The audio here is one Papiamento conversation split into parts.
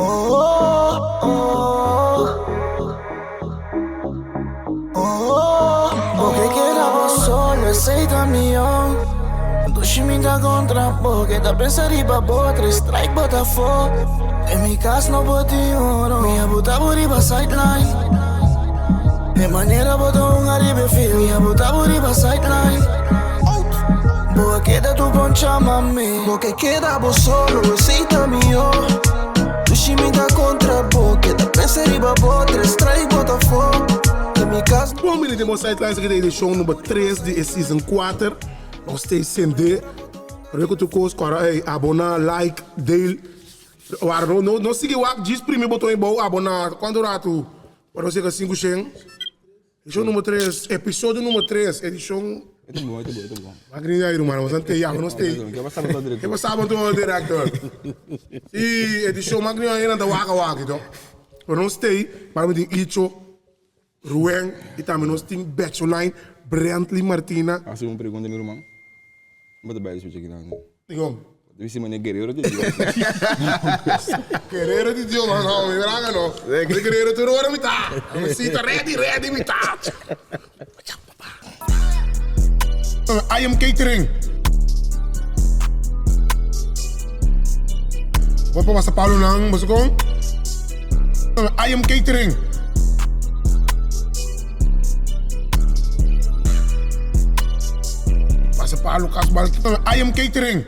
Oh, oh, oh. Bo ke keda bo solo, esei ta mihó. Dushi mi ta kontra bo, ke ta pensa riba bo, tres strike bo ta fo. Den mi kas no por tin oro, mi a buta bo riba sideline. E manera bo ta hunga riba e field, mi a buta bo riba sideline. Bo a keda tu poncha mami. Bo ke keda bo solo, esei ta mihó. Dushi mi ta kontra bo, keda pensa riba bo, tres strike bo ta fo. Den mi kas. Bon bini den bo Sidelines aki den edishon number tres di e season kuater. Nos ta encendé. Prome ku tur kos kòrda ey aboná, like, deel. Wara no no no sigui wak djis primi boton ebou aboná. Kuantu ratu? Ora nos yega sinku shen. Edishon number tres, episodio number tres, edishon. E ta bon, e ta bon, e ta bon. Magni ay ruman, nos ante ya, nos te. Ke pasa bo director? Ke pasa bo director? Si, edishon magni ay nan ta waka waki to. Pero nos tei, para mi tin Icho, Ruen y tambe nos tin Betcholine, Brently Martina. Hasi un pregunta mi ruman. Bo ta bai switch aki nan. Dikon? Debe si mane guerrero di Dios. Guerrero di Dios, no, no, mi braga no. Mi guerrero tur ora mi ta. Mi si ta ready, ready mi ta. I am catering. Bo pa pasa palo nan, bo kon? I am catering. Pasa palo kas bal. I am catering.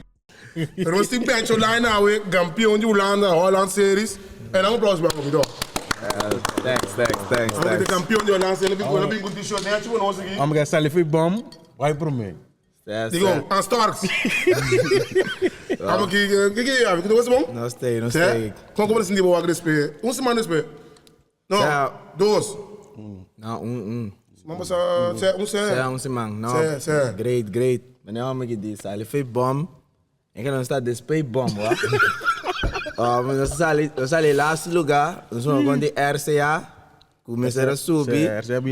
Pero nos tin Pencho Line awe, kampeon di Hulanda, Holland Series. En un aplauso pa mi toch. Thanks, thanks, thanks, Amo thanks. de kampeon di Holland Series, na bin ku t-shirt nechi pa nos aki. Amo ke sali fi bom, bai prome. Digo, aan Starks. Amo ki, ki ki, ki tu was bon? Nos stay, nos stay. Kon como sinti bo wak despe? Un semana despe? No, dos. No, un, un. Siman pasa, se, un se. Se, un siman. No. Se, se. Great, great. Meneer hombre ki di, sali fe bom. En que nos ta despe bom, wa. Um, nos sali, nos sali last lugar, nos vamos con di RCA, ku mester a subi,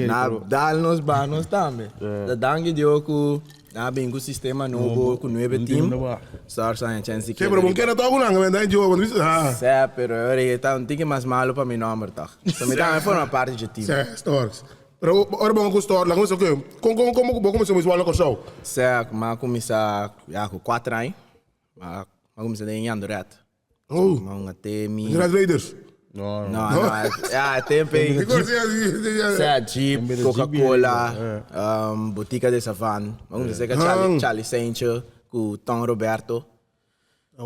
na dal nos ba nos tambe. Ta danki Dios ku na bin ku sistema nobo, ku nuebe team. Stars a chance Sí, pero bon keda toch lang, men dan jo, want ah. Sí, pero ahora ta un tiki mas malo pa mi nomber toch. So mi tambe forma parte dje team. Sí, Stars. Pero ora bon ku Stars, laga mi sa oké, kon kon kon bo kuminsá wak na Kòrsou? Sí, mi a kuminsá ya ku kuater aña, mi a kuminsá den Jandoret. Oh. Ma un te mi. Red Raiders. No, no. Ja, tempo ei. Sea Jeep, Coca-Cola, um, Botica de Savan. Ma un seka Charlie, Charlie Saintje ku Ton Roberto.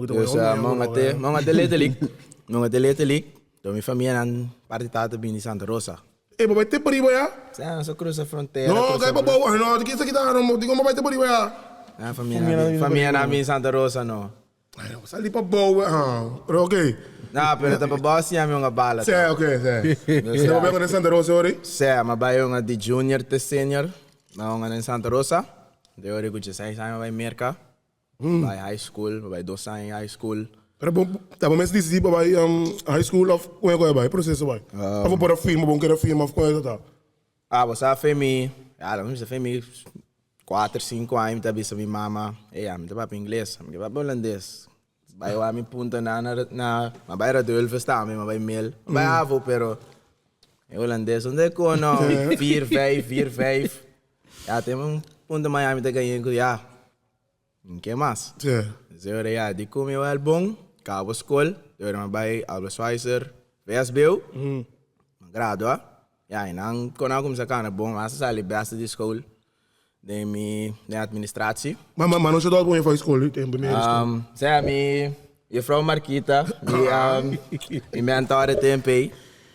Dus uh, ma un te, ma un te letterlijk. Ma un te letterlijk. Door mi familia nan parte tata bini Santa Rosa. Eh, maar bij te pariba ya? Sea, so cruza frontera. No, kijk pa bouw. No, di kisa kita no, di como bij te pariba ya. Ja, familia, familia na bini Santa Rosa no. Sali pa bou, ah, pero ok. No, pero ta pa bou si ami un bala. Sí, ok, sí. Dus ja. Ba Santa Rosa ori? Sí, ma bai un di junior te senior. Ma un in Santa Rosa. De ori ku 16 aña bai Merca. Bai high school, bai dos aña high school. Pero bo, ta bo mes decidi pa bai high school of kon e bai, proceso bai? Of bo por a firma, bo kere firma of kon e ta? Ah, bo sa fe mi, ja, la mi fe mi Kuater, sinku aña mi ta bisa mi mama, ey ami ta papia ingles, ami ke papia holandes. Bai wak mi punta na na na, mi a bai Radulphus tambe, mi a bai Mel, mi a bai havo pero e holandes no ta e kono vier, vijf, vier, vijf. Ya te un punto Miami ta gaña ku ya, mi ke mas. Entonces ora ya di ku mi wèl bon, kaba skol, de ora mi a bai Albert Schweitzer, VSBO, mi a gradua. Ya, y nan con a cuminsa cana bon, mas a sali beste di school den mi den administratie. Ma ma ma no dot bon jufrouw school den primera school. Um, sea mi juffrouw Marquita, mi um, mi mentor de tempo ei.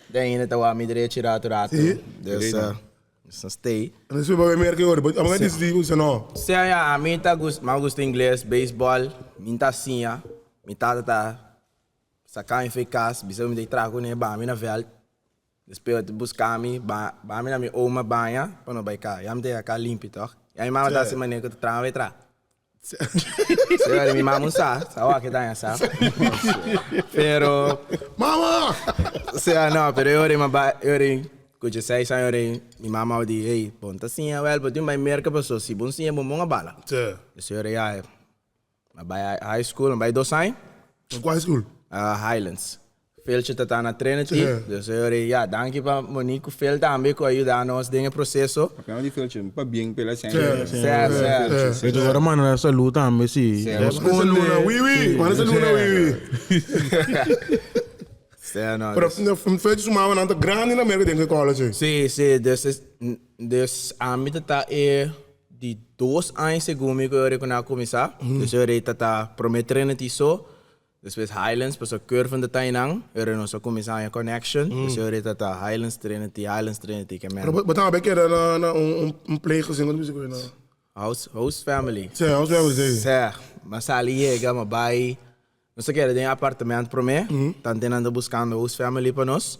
Den ine ta wa mi derecho rato rato. Sí. Dus uh, dus dan stay. En dus we merken hoor, but am dis di usa no. Sea ya, a mi ta gust, ma gusta ingles, baseball, mi ta siña, mi tata ta saca mi fe cas, bisa mi ta traha cu ne ba mi na veld. Despues e buska mi, ba mi na mi oma baña pa no bai ka. Ya mi ta yega ka limpi tòg. Ya mi mama ta hasi manera ku ta traha bai traha. Señora, mi mama un sa, sa wak e daña sa. Pero. Mama! Sea, no, pero e ora mi a bai, e ora ku dieseis aña ora mi mama a di, hey, bo no ta siña wèl, bo tin bai Merka paso si bo no siña bo bon a bala. Señora, ya, mi a bai high school, mi a bai dos aña. Kua high school? Highlands. Feltje ta ta na Trinity. Dus e ora ja, danki pa Monique ku Fel tambe ku a yuda nos den e proseso. Papia di Feltje, pa bien pela sèn. Sè, sè. Pero ora manda na salud tambe si. Manda salud na Wiwi, manda salud na Wiwi. Sè no. Pero Feltje su mama nan ta grandi na Merka den e college. Si, si, dus dus ami ta ta e di dos aña segun mi ku e ora ku nan a kuminsá. Dus e ora ta ta prome Trinity so. Despues Highlands, pasobra Curven ta ta einan, e ora nos a cuminsa haña connection, dus e ora ta ta Highlands Trinity, Highlands Trinity, ke men. Pero bo tambe keda na na un un pleeggezin, wat bisa ku na? House, host family. Sí, host family, sí. Sè, m'a sali yega, m'a bai, nos a keda den apartement prome, tante nan ta buscando host family pa nos.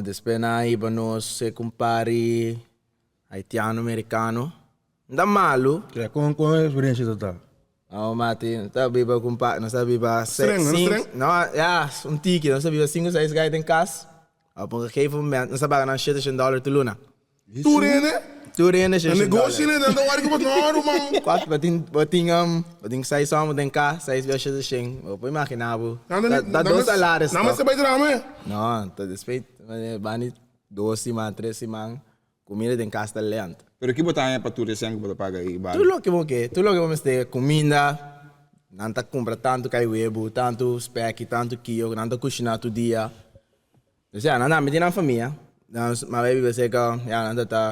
Despues nan a hiba nos se cumpari Haitiano Americano, N ta malu. Ja, kon kon e experiencia ta ta? No, mati, nos ta biba ku un pa, nos ta biba Streng, no streng? No, ja, un tiki, nos ta biba sinku seis guy den kas. Op un gegeven moment, nos ta paga nan shete shen dollar tur luna. Tur hende? Tur hende shete Na shen dollar. negoshi nan ta wari ku bo no ruman. Kwat, bo tin, bo tin, bo tin seis hòmber den kas, seis bia shete shen. Bo por imaginá bo. Nan Ta, ta dos salaris Nan tòg. mester bai traha me? No, ta despues, bani dos siman, tres siman. Kumida den kas ta lent. Pero ki bo ta haña pa tur e sèn ku bo ta paga ei bali? Tur loke bo ke, tur loke bo mester, kuminda, nan ta kumpra tantu kai webu, tantu spèki, tantu kio, nan ta kushiná tur dia. Dus ya, nan tambe tin nan famia. Nan mama e biba serka, ya, nan ta ta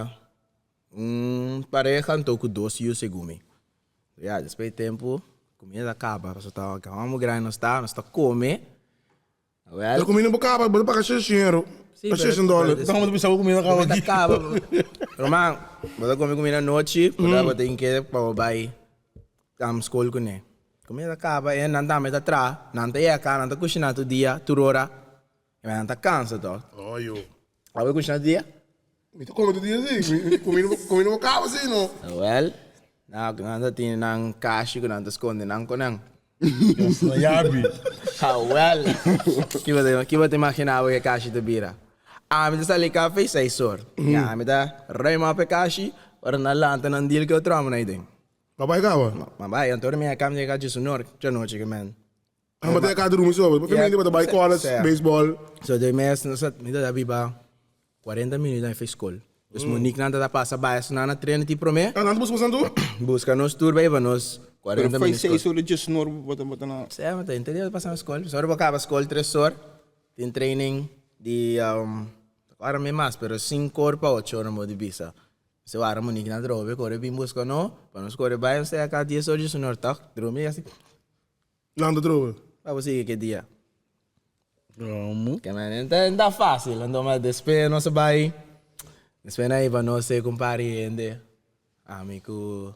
un pareha anto ku dos yu segun mi. Ya, despues di tempu, kumida ta kaba, pasobra ta hopi grandi nos ta, nos ta kome. Pero comida bo caba, bo ta paga sheshen euro. Sí, Pa sheshen dollar. Tamo ta bisa bo comida caba Comida aki. caba. Roman, bo ta come comida anochi, bo ta bo tin ke pa bo bai am school kuné. Comida ta caba en nan tambe ta traha, nan ta yeka, nan ta cushina tur dia, tur ora. I nan ta cansa toch. Oh yo. Abo cushina tur dia? Mi ta come tur dia si. Mi comida comida bo caba si no. Wel, nan ta tin nan kashi ku nan ta skonde nan ku nan. Na yabi. Awel. Ki bo ta ki bo ta imagina bo ke kashi ta bira? Ami ta sali kafe seis or. Ya ami ta ruim op e kashi, ora nan lanta nan deal ku e otro hombrenan ei den. Bo bai kaba? Ma bai, anto ora mi a kaba mi ta yega djesunor djanochi ke men. Nan bo ta yega drumi so, bo ta bo ta bai college, baseball. So den mes nos a mi ta ta biba 40 minuut na e skol. Dus Monique nan ta ta pasa bai asina na Trinity prome. Ah, nan ta buska boso tur? Buska nos tur bai pa nos 40 Pero minuut fai skol. 6 ora djes nor bo ta bo ta na. Sea, bo ta henter dia pasa na skol. Ora bo kaba skol 3 or, tin training di ora mi mas, pero 5 or pa 8 or bo di bisa. Se wara Monique nan drobe kore bin buska no, pa nos kore bai nos ta yaka 10 or djes nor tok, drumi asi. Nan ta trobe. Pa bo sigui ki dia. Como? Ke men no ta facil, anto ma despues nos a bay, despues nan hiba nos e compari hende, ami cu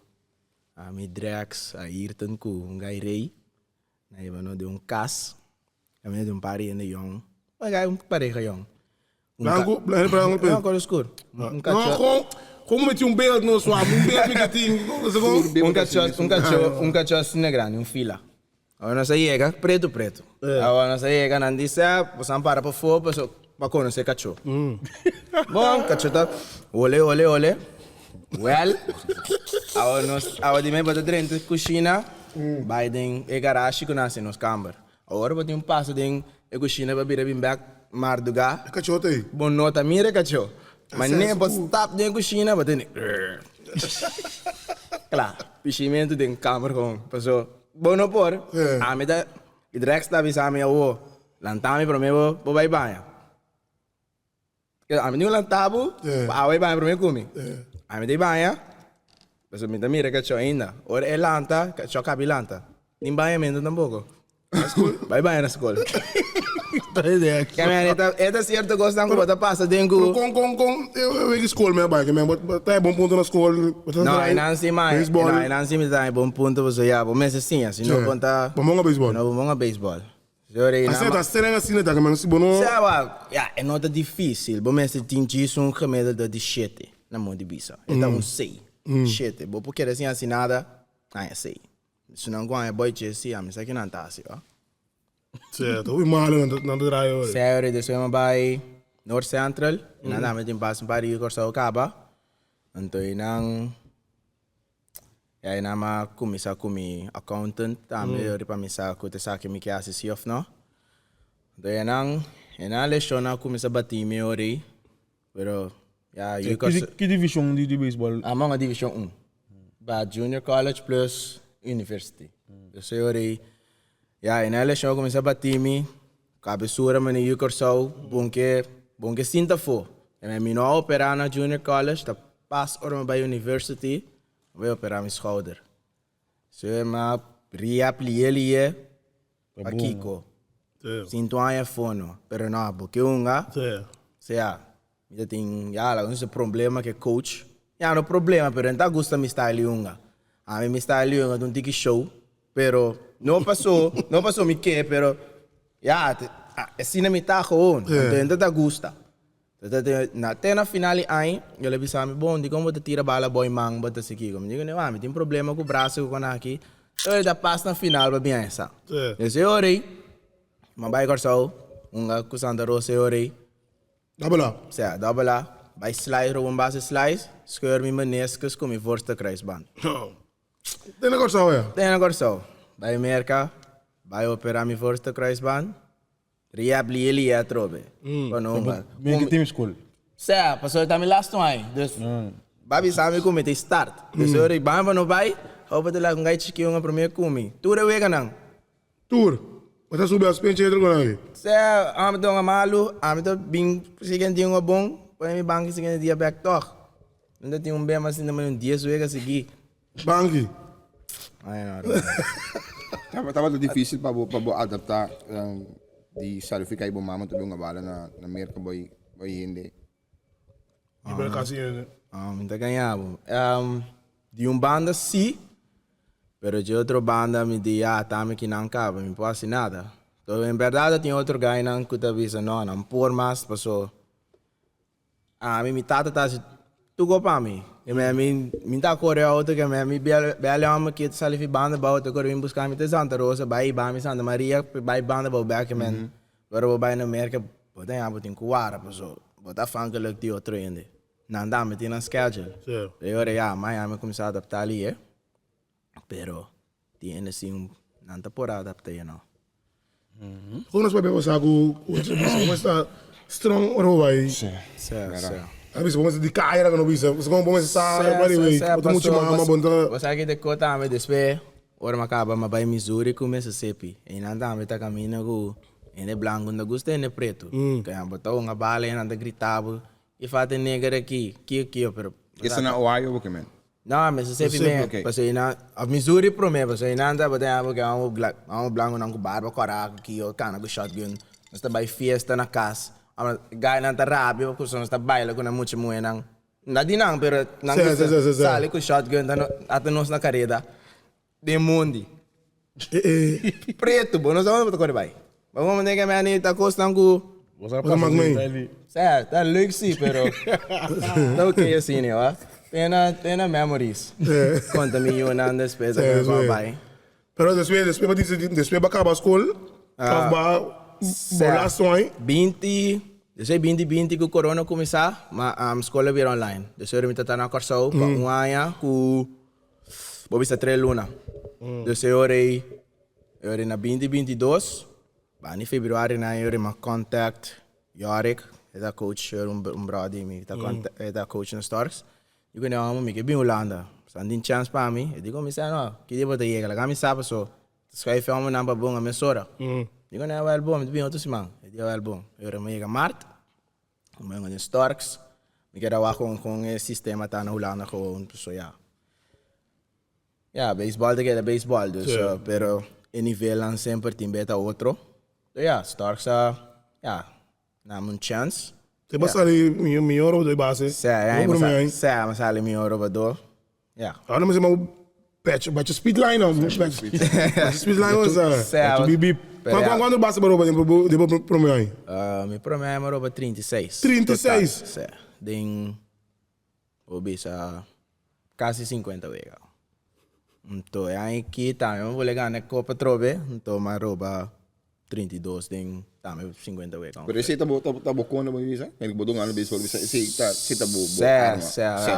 ami Drex, Ayrton cu un guy Rey, nan hiba nos den un cas, caminda di un par di hende yong, un pareha yong. Blanco, blanco, blanco. No, color oscuro. Un No, cachorro. gewoon, gewoon met un beeld no suave, un beeld met die gewoon. Un cachorro, un cachorro, un cachorro asina grandi, un fila. Awor nos a yega, preto preto. Awor nos a yega, nan dice, ah, boso a para pafó paso pa conoce cachorro. Bon, cachorro ta ole, ole, ole. Well, awor nos, awor di mi bo ta drenta cushina, bai den e garashi cu nan haci nos camber. Awor bo tin un paso den e kushina pa bira bin bek mardugá. E kachó ta ei. Bo no ta mira e kachó. Ma ne bo stap den e kushina bo tende grrr. Kla, pishimentu den kamer gewoon. Paso bo no por. Ami ta, i Drex ta bisa mi awo, lanta mi promé bo bai baña. Ami tin un lanta bo, pa awe baña promé ku mi. Ami ta baña, pasobra mi ta mira kachó ainda. Ora e lanta, kachó kabi lanta. Nin bañamentu tampoko. Bai baña na skol. E ta sierto kosnan ku bo ta pasa den ku. Kon kon kon e wiki skol mi a bai? Bo ta bon punto na skol? No, einan si ma, einan si mi ta bon punto pasobra ya bo mester siña, si no bo ta. Bo monga beisbòl? No, bo monga beisbòl. Asina ta streng asina ta men si bo no. Sa wak, ya e no ta dificil, bo mester tin djis un gemiddelde di shete na mon di bisa. E ta un sei, shete. Bo por kere sin hasi nada, haña sei. Si nan ku haña boy dje si, ami sa ki nan ta hasi wak. Sè, ta hopi malo nan ta draai ora. Sè ora despues mi a bai Noord Central, nan tambe tin pas un par di Kòrsou kaba. Anto einan. E ai nan a cuminsa cu mi accountant tambe ora pa mi sa cu ta esaki mi ke haci si of no. Anto enan, enan lesionnan a cuminsa bati mi ora ei, pero ya yu Ki, ki division di, di baseball? Amo nga division 1. Ba junior college plus university. Dus e ora ei, ya enan lesion a cuminsa bati mi, cabesura mane yu Corsou, bon ke, bon ke sinta afo. En mi no a opera na junior college, ta pas ora mi bai university, mi bai opera mi schouder. So mi a rehab liye liye, Pakiko? Sintu aña fono, pero no, bo ke hunga? Sea, mi ta tin, ya, laga nos dice problema ke coach. Ya, no problema, pero e ta gusta mi style di hunga. Ami mi style di hunga ta un tiki show, pero no paso, no paso mi ke, pero ya, asina mi ta gewoon. Anto e ta gusta. Na te na final di aña, el a bisa mi, Bon, dikon bo ta tira bala boy man bo ta si kiko? Mi dico, Mi tin problema ku brasa ku kon aki. El ta pas na final pa bin esa. Des e ora ei, mi a bai Kòrsou, hunga ku Santa Rosa e ora ei. Double A. Sea, double A. Bai slice, roba un base slice, skeur mi meniscus ku mi voorste kruisband. Te na Kòrsou ya? Te na Kòrsou. Bai Merka, bai opera mi voorste kruisband. Rehab liye liye atrobe. Pa no hunga. Mi ke tin skol. Sea, pasobra ta mi lastu aña. Dus, ba bisa mi ku mi ta start. Dus ora i ban pa no bai, hou pa ta laga un gai chiki hunga prome ku mi. Tur e weganan. Tur. Bo ta subi as penche etro ku nan aki. Sea, ami ta hunga malu, ami ta bin siguiente dia hunga bon, pone mi banki siguiente dia bek tog. Mi ta tin un bema asinta mane un dies wega sigui. Banki. Ay, no, no. Tabata difícil pa bo pa bo adaptá di Suid-Afrika i bo mama ta dunga bala na na Merka bo bo hende. Di bel kasi hende. Mi ta gaña bo. Di un banda sí, pero di otro banda mi di ya ta mi kinan kaba, mi por hasi nada. Entonces en berdad tin otro guynan ku ta bisa no, nan por mas paso Ami mi tata ta hasi tuko pa mi. E me mi mi ta kore auto ke me mi bel homber ke ta sali fi banda bou ta kore bin buska mi te Santa Rosa bai hiba mi Santa Maria bai banda bou bek ke men ora bo bai na Merca bo ta bo tin ku wara paso bo ta afhankelijk di otro hende. Nan tambe tin nan schedule. E ora ya mañana mi kuminsá adaptá ali pero tin hende sin nan ta por adaptá you know. Kon nos papia pasa ku bo sta strong ora bo bai? Sí, sí. A bisa bo mester di kaya laga no bisa. Bo mester sa anyway, bo ta muchu mama bo ta. Bo sa ki te ko tambe despues ora mi a kaba mi a bai Missouri ku Mississippi. Einan tambe ta kaminda ku hende blanku no ta gusta hende pretu. Bo ta hunga bala einan ta grita bo, ki falta e neger aki, kio kio pero. Esta na Ohio bo ke men? No, Mississippi Mississippi, me, ok. pasobra einan, of Missouri prome, pasobra einan tabata e abo ke amo bla, amo blanconan ku barba kòrá ku kio kana ku shotgun. Nos ta bai fiesta na kas, amo guynan ta rabia pasobra nos ta baila ku nan mucha muhénan. No di nan, pero nan Sí, gusta sí, sí, sí. sali ku shotgun, ta no, ata nos na kareda den mondi. Eh, eh. Pretu, bo no sa unda bo ta kore bai. Bo como den ke meni ta kosnan ku. Bo sa Bo ta pasa mak den mei. tali. Sa, ta leuk si, pero ta oké asina, wa. Tena, tena memories. Konta mi yunan despues Sí, a sí. bai. Pero despues, despues bo dici, despues bo a kaba skol, of bo a, bo last one? 20, despues 20 20 ku corona kuminsá, ma skol a bira online. Despues mi ta ta na Kòrsou pa un aña ku bo bisa tres luna. Despues e ora ei, e ora ei na 20 22, Bani februari nan yo rima contact Yorick, e ta coach un un brother di mi, ta contact e ta coach na Storks. Di ku ne homo mi ke bin Hulanda, san tin chance pa mi? E di ku mi sa no, ki dia bo ta yega? Laga mi sa paso ta schuif e homonan pa bon a mesora. Di ku ne wel bon, mi ta bin otro siman. E di wel bon. E ora mi yega mart, mi bai den Storks, mi keda wak kon kon e sistema ta na Hulanda gewoon, so ya. Ya, beisbòl ta keda beisbòl, dus pero e nivelnan semper tin beta otro. So ya, Storks a, ya, na mi un chance. Te bo sali mihó robadó di base? Sè, ya, sè, mi sali mihó robadó, ya. Ahora mi sema batch, batch speed line no, batch speed line was Sè, bip bip. Cuánto base bo roba den bo prome aña? Mi prome aña mi roba 36. 36? Sè, den. Bo bisa casi 50 wega. Nto e aña aki tambe mi bole gana e copa atrobe, nto mi a roba 32 den tambe 50 wega. Pero esey ta bo ta bo kona bo bisa? Ken bo dunga bisa bo bisa esey ta esey ta bo bo Sè, arma. sè, Sè.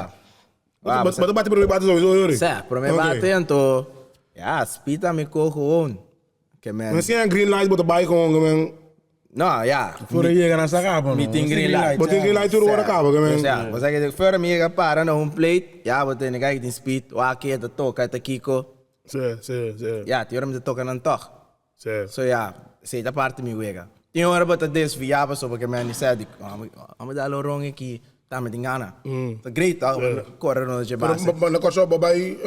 Bo ta bati prome bate sowieso yori? Sè, prome bate anto ya spita mi ko gewoon. Ke men. Men si e green light bo ta bai gewoon ke men. No, ya. Voor e yega nan sa caba no. Mi tin green light. Bo tin green light tur ora caba ke men. Osea, bo sa ke voor mi yega para na home plate, ya bo tene kai ki tin speed, wak e ta toka e ta kiko. Si, si, si. Ya, tin ora mi ta toka nan tog. Si. So ya, esei ta parti mi wega. Tin ora bo ta desvia pasobra ke men di sa di, amo dal un ron aki, ta mi tin gana. Ta great tog, kore rond dje base. Pero na Kòrsou bo bai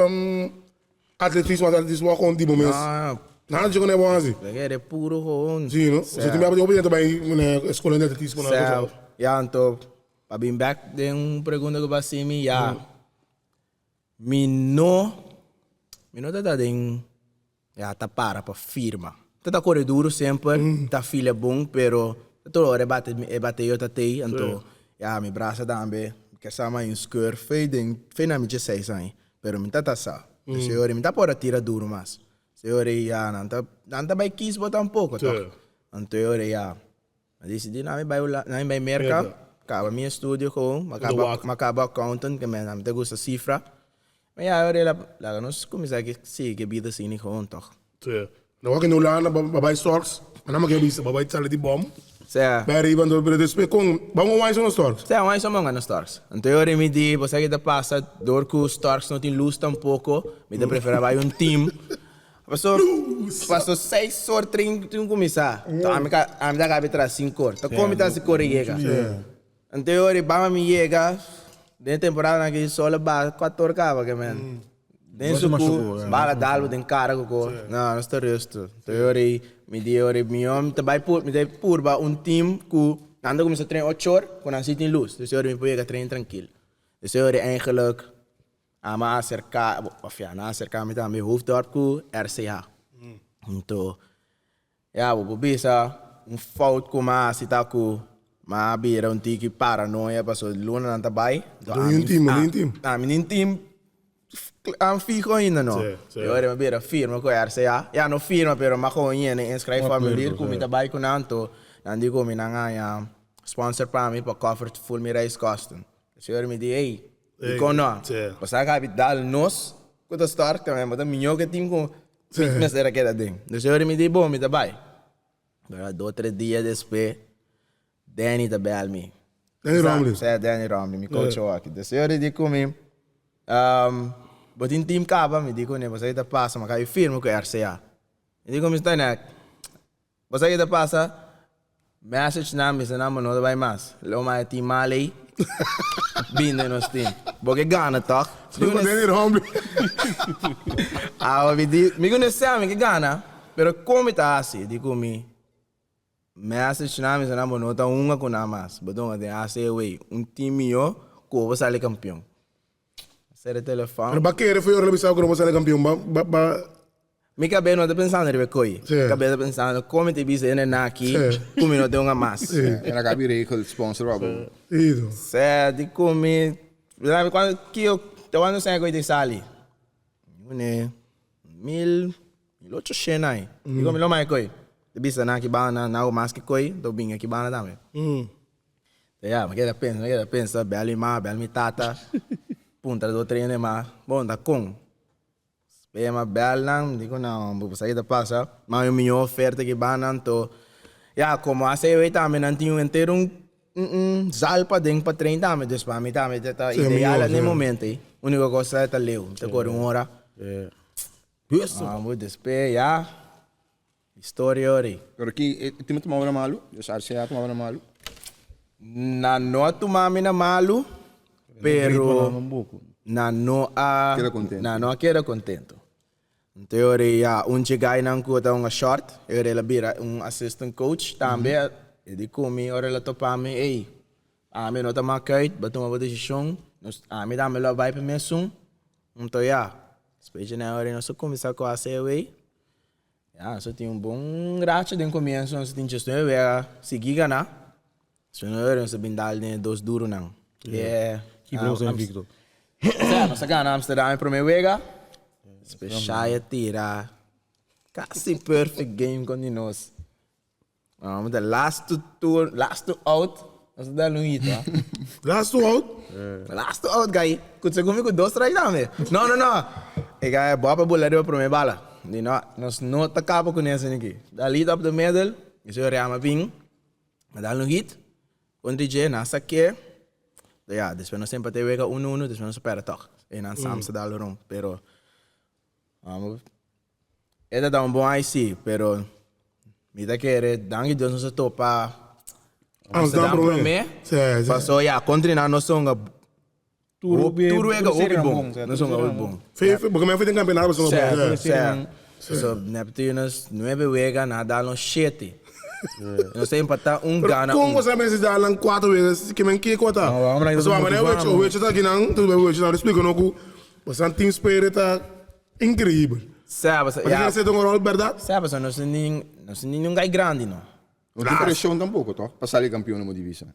Atletismo, atletismo a kon di bo mes. No. Nada dje ku bo hasi. Porque de puro gewoon. Si, no? So tin hopi gente bai na escola di atletismo na Sa, ya anto pa bin back den un pregunta ku bo a hasi mi, ya. Mi no, mi no ta ta den, ya ta para pa firma. Ta ta kore duro semper, ta fila bon, pero ta tur ora e bate, e bateo ta tei, anto ya mi brasa tambe, ke sa mai un skeur fei den, fei na mi dieseis aña. Pero mi ta ta sa. Mm. Señor, mi ta por a tira duro mas. Señor, ya, nan ta, nan ta bai kies bo tampoco, toch? Anto, señor, ya. Ma decidí na mi bai Hula, na mi bai Merca. Caba mi estudio gewoon. Ma caba, ma caba accountant, que me, mi ta gusta cifra. Ma ya, ora la, laga nos cuminsa ki sigui ki bida asina gewoon, toch? Sí. Na wak in Hulanda, ba bai Storks, ma nan ke bisa, ba bai sali di bom. Sea. Bai ariba, anto, pero despues kon, ba un wai so na Storks? Sea, wai so monga na Storks. Anto e ora mi di, bo sa ki ta pasa, dor ku Storks no tin lus tampoko, mi ta prefera bai un team. Paso, paso seis or trin tin kuminsá. Anto ami ka, ami ta kabi tras sinku or. Ta kon mi ta hasi kore yega. Anto e ora bamba mi yega, den e temporadanan aki sol a baha kuator kaba ke men. Den su ku bala dal bo den kara ku ko. No, nos ta rustu. Anto e ora ei mi di e ora ei mihó mi ta bai pur mi ta purba un team ku nan ta kuminsá train ocho or ku nan si tin lus. Dus e ora mi por yega train trankil. Dus e ora ei eigenlijk ami a aserká òf ya nan a aserká mi tambe Hoofddorp ku RCH. Anto Ya, bo por bisa un fout ku mi a hasi ta ku mi a bira un tiki paranoia pasobra lunanan ta bai. Bo ni un team, bo ni un team. Mi ni un team an fiho ainda no. Sí, sí. E ora mi a bira firma ku RCA. Ya, no firma pero mi a gewoon yena e inschrijfformulier ku mi ta bai ku nan. Anto nan di ku mi nan haña sponsor pa mi pa cover full mi reiskosten. E ora mi di, ey, dikon no? Pasobra a kabi dal nos ku ta start, bo ta mihó ku e team ku Mi mester a keda den. Dus e ora mi di, bon, mi ta bai. Pero dos, tres dia despues, Danny ta bel mi. Danny Romley? Sí, Danny Romley, mi coach hockey. Dus e ora e di ku mi, bo tin team kaba? Mi di kuné, bo sa ki ta pasa, mi a kaba di firma ku RCA. Mi di ku mi, Stanek, Bo sa ke ta pasa? Message nan bisa nan bo no ta bai mas. Lo maya tin mal ei. Bin den nos team. Bo ke gana toch? Su pa den hombre. Awa mi di, mi ku nesea mi ke gana, pero kon mi ta hasi? Di ku mi message nan bisa nan bo no ta hunga ku nan mas. Bo ta hunga den ACW, un team mihó ku bo sali kampion. Sere telefon. Pero ba kere for ora bisa ku no bo sali kampion ba ba ba. Mi kabes no ta pensando riba e koe. Sí. Mi kabes ta pensando kon mi ta bisa e nena aki Sí. ku mi no tin un mas. Sí. En a kabi regel sponsor pa bo. Ido. Sè di ku mi sabi kuantu kio te kuantu sèn ku e ta sali? Une mil mil ocho shen ai. Di ku mi lo mai koe. Ta bisa nan aki banda nan hago mas ki koe ta bin aki banda tambe. Ya, mi keda pensa, mi keda pensa, bel mi ma, bel mi tata, puntra dos tres hende mas, bon ta kon. Despues mi a bel nan, mi di ku nan, bo sa ki ta pasa, mi a haña un mihó oferta ki ban nan, anto, ya, komo ACW tambe nan tin un henter un un zal paden pa train tambe, dus pa mi tambe ta ta ideal na e momento ei. Uniko kos ta ta leu, mi ta kore un ora. Despues ya. Historia ori. Pero ki e tim a tuma bo na malu? Dus RCA a tuma bo na malu? Nan no a tuma mi na malu, pero nan no a Keda kontento. Nan no a keda kontento. Anto e ori ya un dje gainan ku ta hunga short, e ori el a bira un assistant coach tambe. E di ku mi ora el a topa mi, ey, ami no ta mak uit, bo a tuma bo desishon, nos ami tambe lo a bai pa mesun. Anto ya, despues dje nan e ori nos a kuminsá ku ACW. Ya, nos a tin un bon racha den comienzo, nos a tin 19 wega sigui gana. Despues nos a bin dal den e dos duronan. Yeah. Ki bos invicto. Sea, nos a gana Amsterdam e prome wega. Despues Shai a tira casi perfect game contra nos. Nos ta last to tour, last to out, nos ta dal un hito. Last to out? Last to out, guy. Ku segun mi ku dos strike tambe. No, no, no. E guy Bob a bula riba prome bala. Di no, nos no ta kaba ku nesei aki. Dal hit up the middle, i su Reama bin. Mi a dal un hit kontra dje, nan a sak'é. Ya, despues nos empat'é wega uno uno, despues nos a pèrdè tòg. Einan Sams a dal rond, pero e ta da un bon ai sí, pero mi ta kere danki Dios nos a topa Amsterdam promé. Paso ya, kontra nan nos a hunga Tur tur wega hopi bon. Nos a hunga hopi bon. Porque mi a fui den campeonato nos a hunga bon. Sí, sí. So Neptunus nuebe wega, nan a dal nos shete. Nos a empatá un, gana un. Pero kon bo sa mester dal nan kuater wega? Ke men kiko ta? Pasobra manera Wecho ta akinan, tur Wecho ta splika no ku boso team spirit ta increibel. Sa, Bo ta kere seta un ròl bèrdat? Sa, pasobra nos no tin, nos no tin ningun gai grandi no. No tin preshon tampoko tòg pa sali kampion no divisa?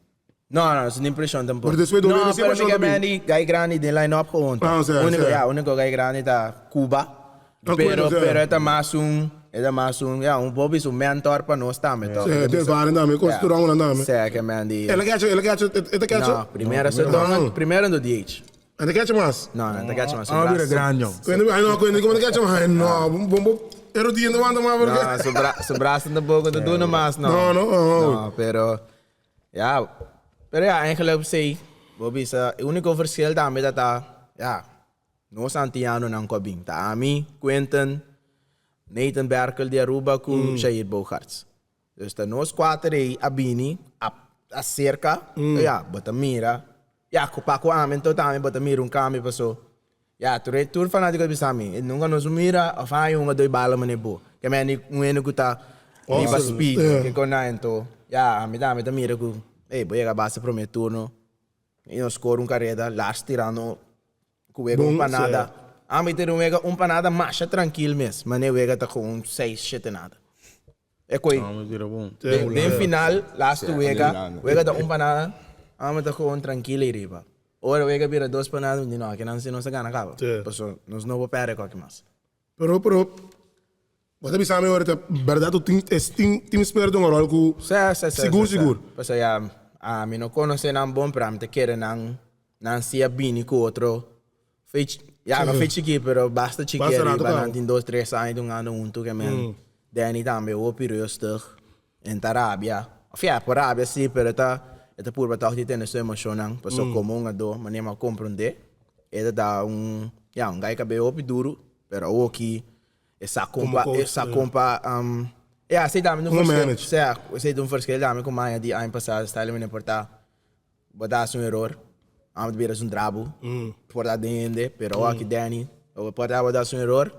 No, no, sin preshon tampoko. Pero despues No, domingo sin pero mi preshon ke ta bin. men di gai grandi den line up gewoon ta. Ah, sí, Úniko, sí. ya, úniko gai grandi ta Cuba. Ah, Pero, Cuba, sí. pero e ta mas un, e ta mas un, ya, un por bisa un mentor pa nos tambe tòg. Sí, e ta ervaren tambe, kos tur aña tambe. Sí, ke men di. El a kecha, el a kecha, e ta kecha? No, primero se dona, primero ndo DH. E ta kecha mas? No, no, e ta kecha mas. Ah, bira grandi, jong. Kuende, ay no, kuende, como ta kecha mas? Ay no, bon bo, e rodilla no wanta mas porque. No, su bra, su brazo tampoco ta duna mas, no. No, no, oh. No, pero. Ya, pero ya, eigenlijk p'esei, bo bisa, e úniko verschil tambe ta ta, ya, nos antianonan ku a bin, ta ami, Quinten, Nathan Berkel di Aruba ku Jair Bogaerts. Dus ta nos kuater ei a bini, a aserka, ya, bo ta mira, ya, ku pa ku ami anto tambe bo ta mira un kambio paso, ya, tur e tur fanátiko ta bisa mi, nunka nos mira òf haña un a doi bala manera bo. Ke mende un hende ku ta riba speed, ke kon nan anto, ya, ami tambe ta mira ku, ey, bo yega base promé turno i nos skor un kareda, Lars tirando ku wega un panada. Ami tira un wega un panada masha trankil mes, manera wega ta ku un seis, shete nada. E koi den final laatste wega, wega ta un pa nada, amo ta gewoon trankil ei riba. Ora wega bira dos pa nada, mi di no, akinan si nos a gana kaba. Paso nos no por perde koki mas. Pero, pero, bo ta bisa mi ora ta berdad ku tin es tin team spirit un rol ku sigur sigur. Paso ya ami no konosé nan bon pero ami ta kere nan nan si a bini ku otro Fe ya no fe chikí pero basta chikí Basta rato ariba kaba. nan tin dos tres aña dun anda huntu ke men Danny tambe hopi rustig en ta rabia of ya por rabia si pero e ta e ta purba tòg di tene su emoshonnan pasobra komo un adó manera mi a komprondé e ta da un ya un gai kabei hopi duru pero awoki e sa kon Komo pa coach e sa sí. kon pa ya esei tambe ta un Komo verschil manage. sea esei ta un verschil tambe ku maña di aña pasá style mi por ta Bo ta hasi un eror, amo ta bira su trabu, por ta den hende, pero awor aki Danny, bo por ta bo ta hasi un eror,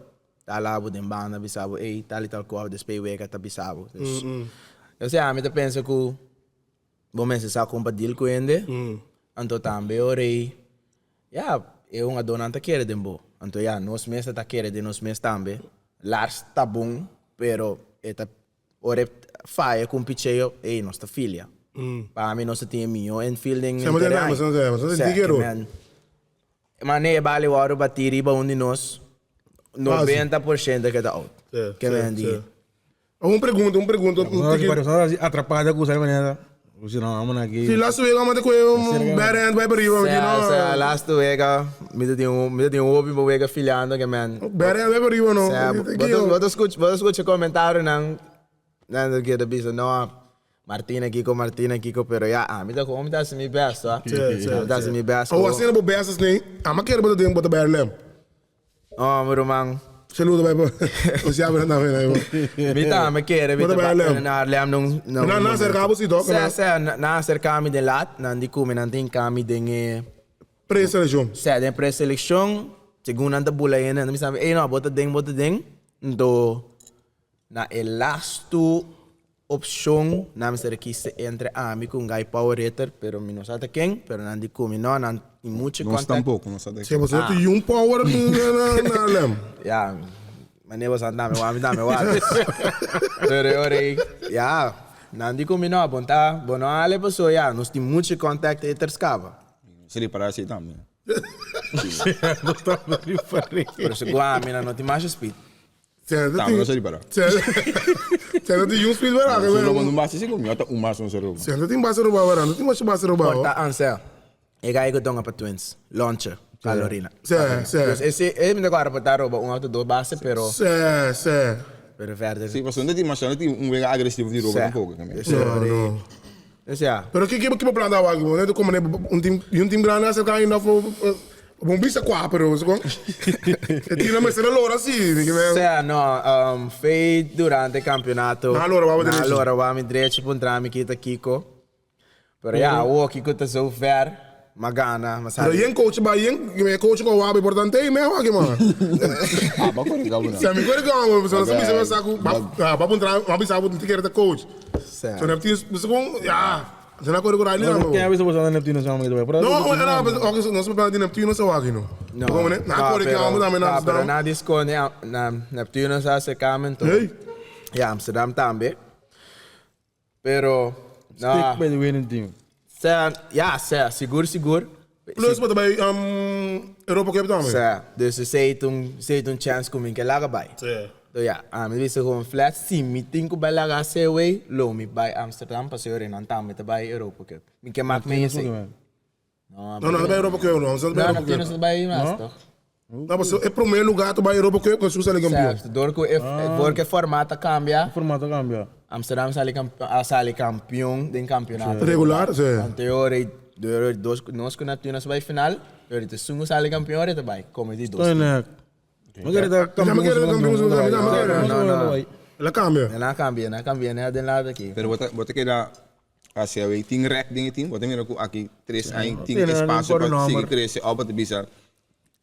ta hala bo den banda bisa bo, ey, tal y tal cosa, despues wega ta bisa bo. Dus, osea, ami ta pensa ku bo mester sa kon pa deal ku hende, anto tambe ora ey, ya, e hungadónan ta kere den bo, anto ya, nos mes ta kere den nos mes tambe, Lars ta bon, pero e ta Ora e faya ku un picheo, ey, nos ta filia. Pa mi nos ta tin e mihó infield den Sema henter den aña. sema den, sema den Sè, tiki ke eror. men, mane e bali wòrdu batí riba un di nos, 90% ke ta out. Sè, Ke sè, men di. sè. Un pregunta, un pregunta, un Nos tiki. a atrapada ku sa manera. Si no, amo na ki. Si laatste week amo te koe un bad hand bij riba, Sè, no. sè, laatste week, mi ta tin un, mi ta tin un hopi bo wega filiando ke men. Bad hand bij riba no. Sè, bo ta, bo ta skucha, bo ta skucha komentarionan, nan ta keda bisa, no, Martina kiko, Martina kiko, pero ya, ami ta komo mi ta hasi mi best, wa. Sè, sè, Mi ta hasi mi best. Awo asina bo best asina, amo kere bo ta den bo ta bij Haarlem. Oh, mi ruman. Saludo bai pa Os ya bra tambe na Mi tambe kere mi Bo ta ta bai Haarlem. na Haarlem nun Na nan acerca bo si tok Sè sè nan acerca mi den laat nan di ku mi nan tin ka mi den e Preseleccion. Sè den preseleccion segun nan ta bula hende nan ta bisa mi ey no bo ta den bo ta den nto na e lastu Opcion, nan mester a kisa entre ami cu un guy power hitter, pero mi no sa ta ken, pero nan di cu mi no, nan tin mucho Nos contact. tampoco, no sa ta Si ken. boso tin un power na Haarlem. Ya, mane boso a dame wak, mi dame wak. Pero e ora ey, ya, nan di cu mi no, bon ta, bo no hale paso ya, nos tin mucho contact hitters caba. Nos ripara así tambe. Nos tambe ripara. Pero segun ami nan no tin masha speed. Tambe no sa ripara. Senta tin un speed bera. Nos roba un base si ku mi ota un mas nos roba. Senta tin base roba bera, no tin masha base roba. Porta Ansel, e guy ku tonga pa Twins, Launcher, Calorina. Se, se. Dus ese, e mi ta kòrda por ta roba un òf dos base, pero. Se, se. Pero verder. Si, pasobra no tin masha, no tin un wega agresivo di roba Se. tampoco. No, no. Dus ja. Pero ki ki bo plan ta awor aki? Bo no komo un team, un team grandi a acerca ainda of bo bisa kua pero segun e team nan mester a lora si. Sea no, fei durante campeonato. Nan a lora wou drechi. Nan a lora wou mi drechi puntra mi kita kiko. Pero ya, awor kiko ta zo ver, m'a gana, m'a Pero sali. yen coach ba yen e coach ku a waba importante ei mehor aki man. Ah, ba kore gabo na. Si ami kore gabo, pasobra nos a bisa nos sa ku ba ba puntra ba bisa bo tin kere ta coach. Sa. So Neptunus bisa kon ya, nos a kore ku Riley Ken tambe. a bisa boso anda Neptunus sama kita bai? No, no, no, nos a plan di Neptunus awor aki no. No. Como ne? Na kore gabo tambe na Pero Amsterdam. na disco na Neptunus a acerca mi enton. Hey. Ya, Amsterdam tambe. Pero, no. Stick by the winning team. Sea, ya, sea, sigur, sigur. Plus bo ta bai um, Europa Cup tambe. Sea, dus esei ta un, esei ta un chance ku mi ke laga bai. Sí. Dus ya, ami bisa gewoon flat, si mi tin ku bai laga CW, lo mi bai Amsterdam, pasobra nan tambe ta bai Europa Cup. Mi ke mak mi esei. No, no, no bai Europa Cup, no. No, No, no, no bai mas, toch? No, pasobra e promé lugá ta bai Europa Cup, ku sali kampion. Sèt, dor ku e dor ku e formato a kambia. E formato a kambia. Amsterdam sali a sali kampion den kampionato. Regular, si. Anterior ei dor dos nos ku Neptuno a bai final, dor te sungu sali kampion ora ta bai komo di dos. Toinek. Mi kere ta kampion su kampion. No, no. El a kambia. El a kambia, el a kambia den den lado aki. Pero bo ta bo ta keda Hacia awey tin rek den e team, bo ta mira ku aki tres aña tin espacio pa sigui crece of bo ta bisa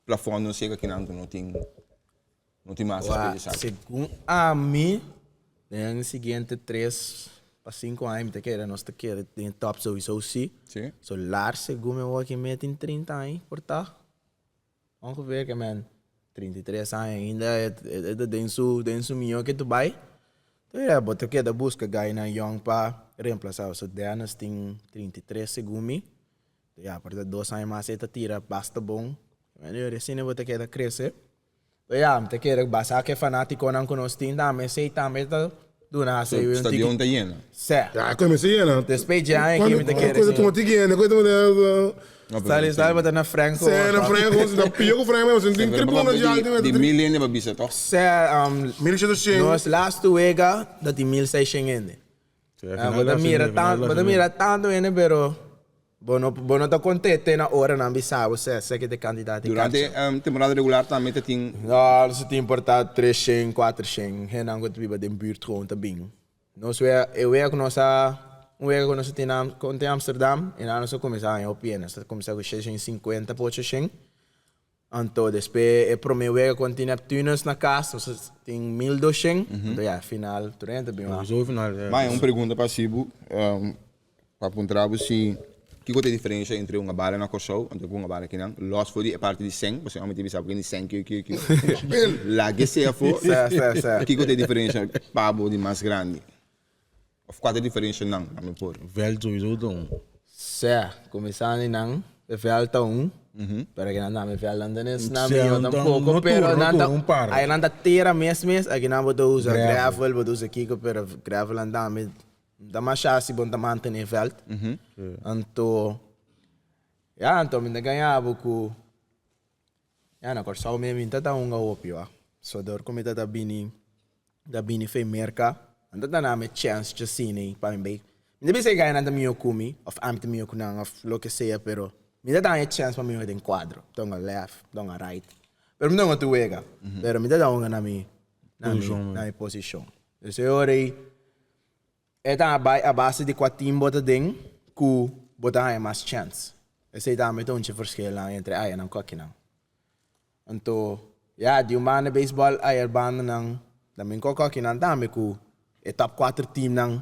plafond no sega kinan no tin no tin mas Wak, space aki. segun ami, den e siguiente tres pa sinku aña mi ta kere nos ta kere den e top souiso si. Si. So Lars segun mi awor aki mi tin 30 aña por ta. Ongeveer ke men 33 aña ainda e ta den su den su miyo ke tu bai. Enton ya bo ta keda buska gainan yong pa reemplasa bo. So Dennis tin 33 segun mi. Ya por ta dos aña mas e ta tira basta bon. Men yo asina bo ta keda krese. Pero ya mi ta kere basa ke fanatikonan ku nos tin tambe esei tambe ta duna hasi un tiki. Stadion ta yena. Sè. Ya kuminsá yena. Despues dje aña aki mi ta kere. Kuando tuma tiki yena, kuando tuma. Sali sali bo ta na Franco. Sè na Franco, si ta pio ku Franco, si tin tribuna dje alto. Di mil hende pa bisa toch? Sè, 1600. Nos laatste wega ta di 1600 hende. Bo ta mira tantu, bo ta mira tantu hende pero bo no bo no ta konté te na ora nan bisa bo sè sè ki ta e kantidat di Durante kacha. temporada regular tambe ta tin. No, nos ta tin por ta treshen, kuatershen hendenan ku ta biba den buurt gewoon ta bin. Nos wea e wea ku nos a un wega ku nos a tin na konte Amsterdam i nan nos a kuminsá haña hopi hende. Nos a kuminsá ku sheshen i sinkuenta pa ochoshen. Anto despues e prome wega kon tin Neptunus na kas nos a tin 1200, anto ya final tur hende ta bin wak. Sowieso final, ja. Maya, un pregunta pa hasi bo, pa puntra bo si kiko ta e diferensha entre un abala na Kòrsou anto ku un abala kinan, lòs for di e parti di sèn, pasobra mi ta bisa bo ken di sèn kiu kiu kiu, laga esei afó, Sè, sè, sè. kiko ta e diferensha pa bo di mas grandi? Òf kua ta e diferenshanan pa mi por? Vèlt sowieso ta un. Sè, kuminsá di nan, e vèlt ta un, pero aki nan tambe vèlt nan ta nes nan Sè, mihó nan ta tampoko, no tur, pero no nan tur, ta, un par. ai nan ta tera mes mes, aki nan bo ta usa Gravel. gravel, bo ta usa kiko, pero gravel nan tambe ta masha si bo no ta mantené vèlt. Anto, ya, anto mi ta gaña bo ku, ya, na Kòrsou mi mi ta ta hunga hopi wak, so dor ku mi ta ta bini ta bini fe Merca, nan ta dana mi chance djasini pa mi bay. Mi ta bisa e gainan ta mihó ku mi, of ami ta mihó ku nan, of loke sea, pero mi ta dana e chance pa mi hunga den cuadro. Mi ta hunga left, mi ta hunga right, pero mi ta hunga tur wega, pero mi ta da hunga na mi, na mi, na mi posicion. Dus e ora ei, e ta bay a base di cua team bo ta den ku bo ta haña mas chance. Esei tambe ta un dje verschilnan entre ayanan ku akinan. Anto, ya, di un banda beisbòl ayer bandanan ta bin kòkò akinan tambe ku e top kuater teamnan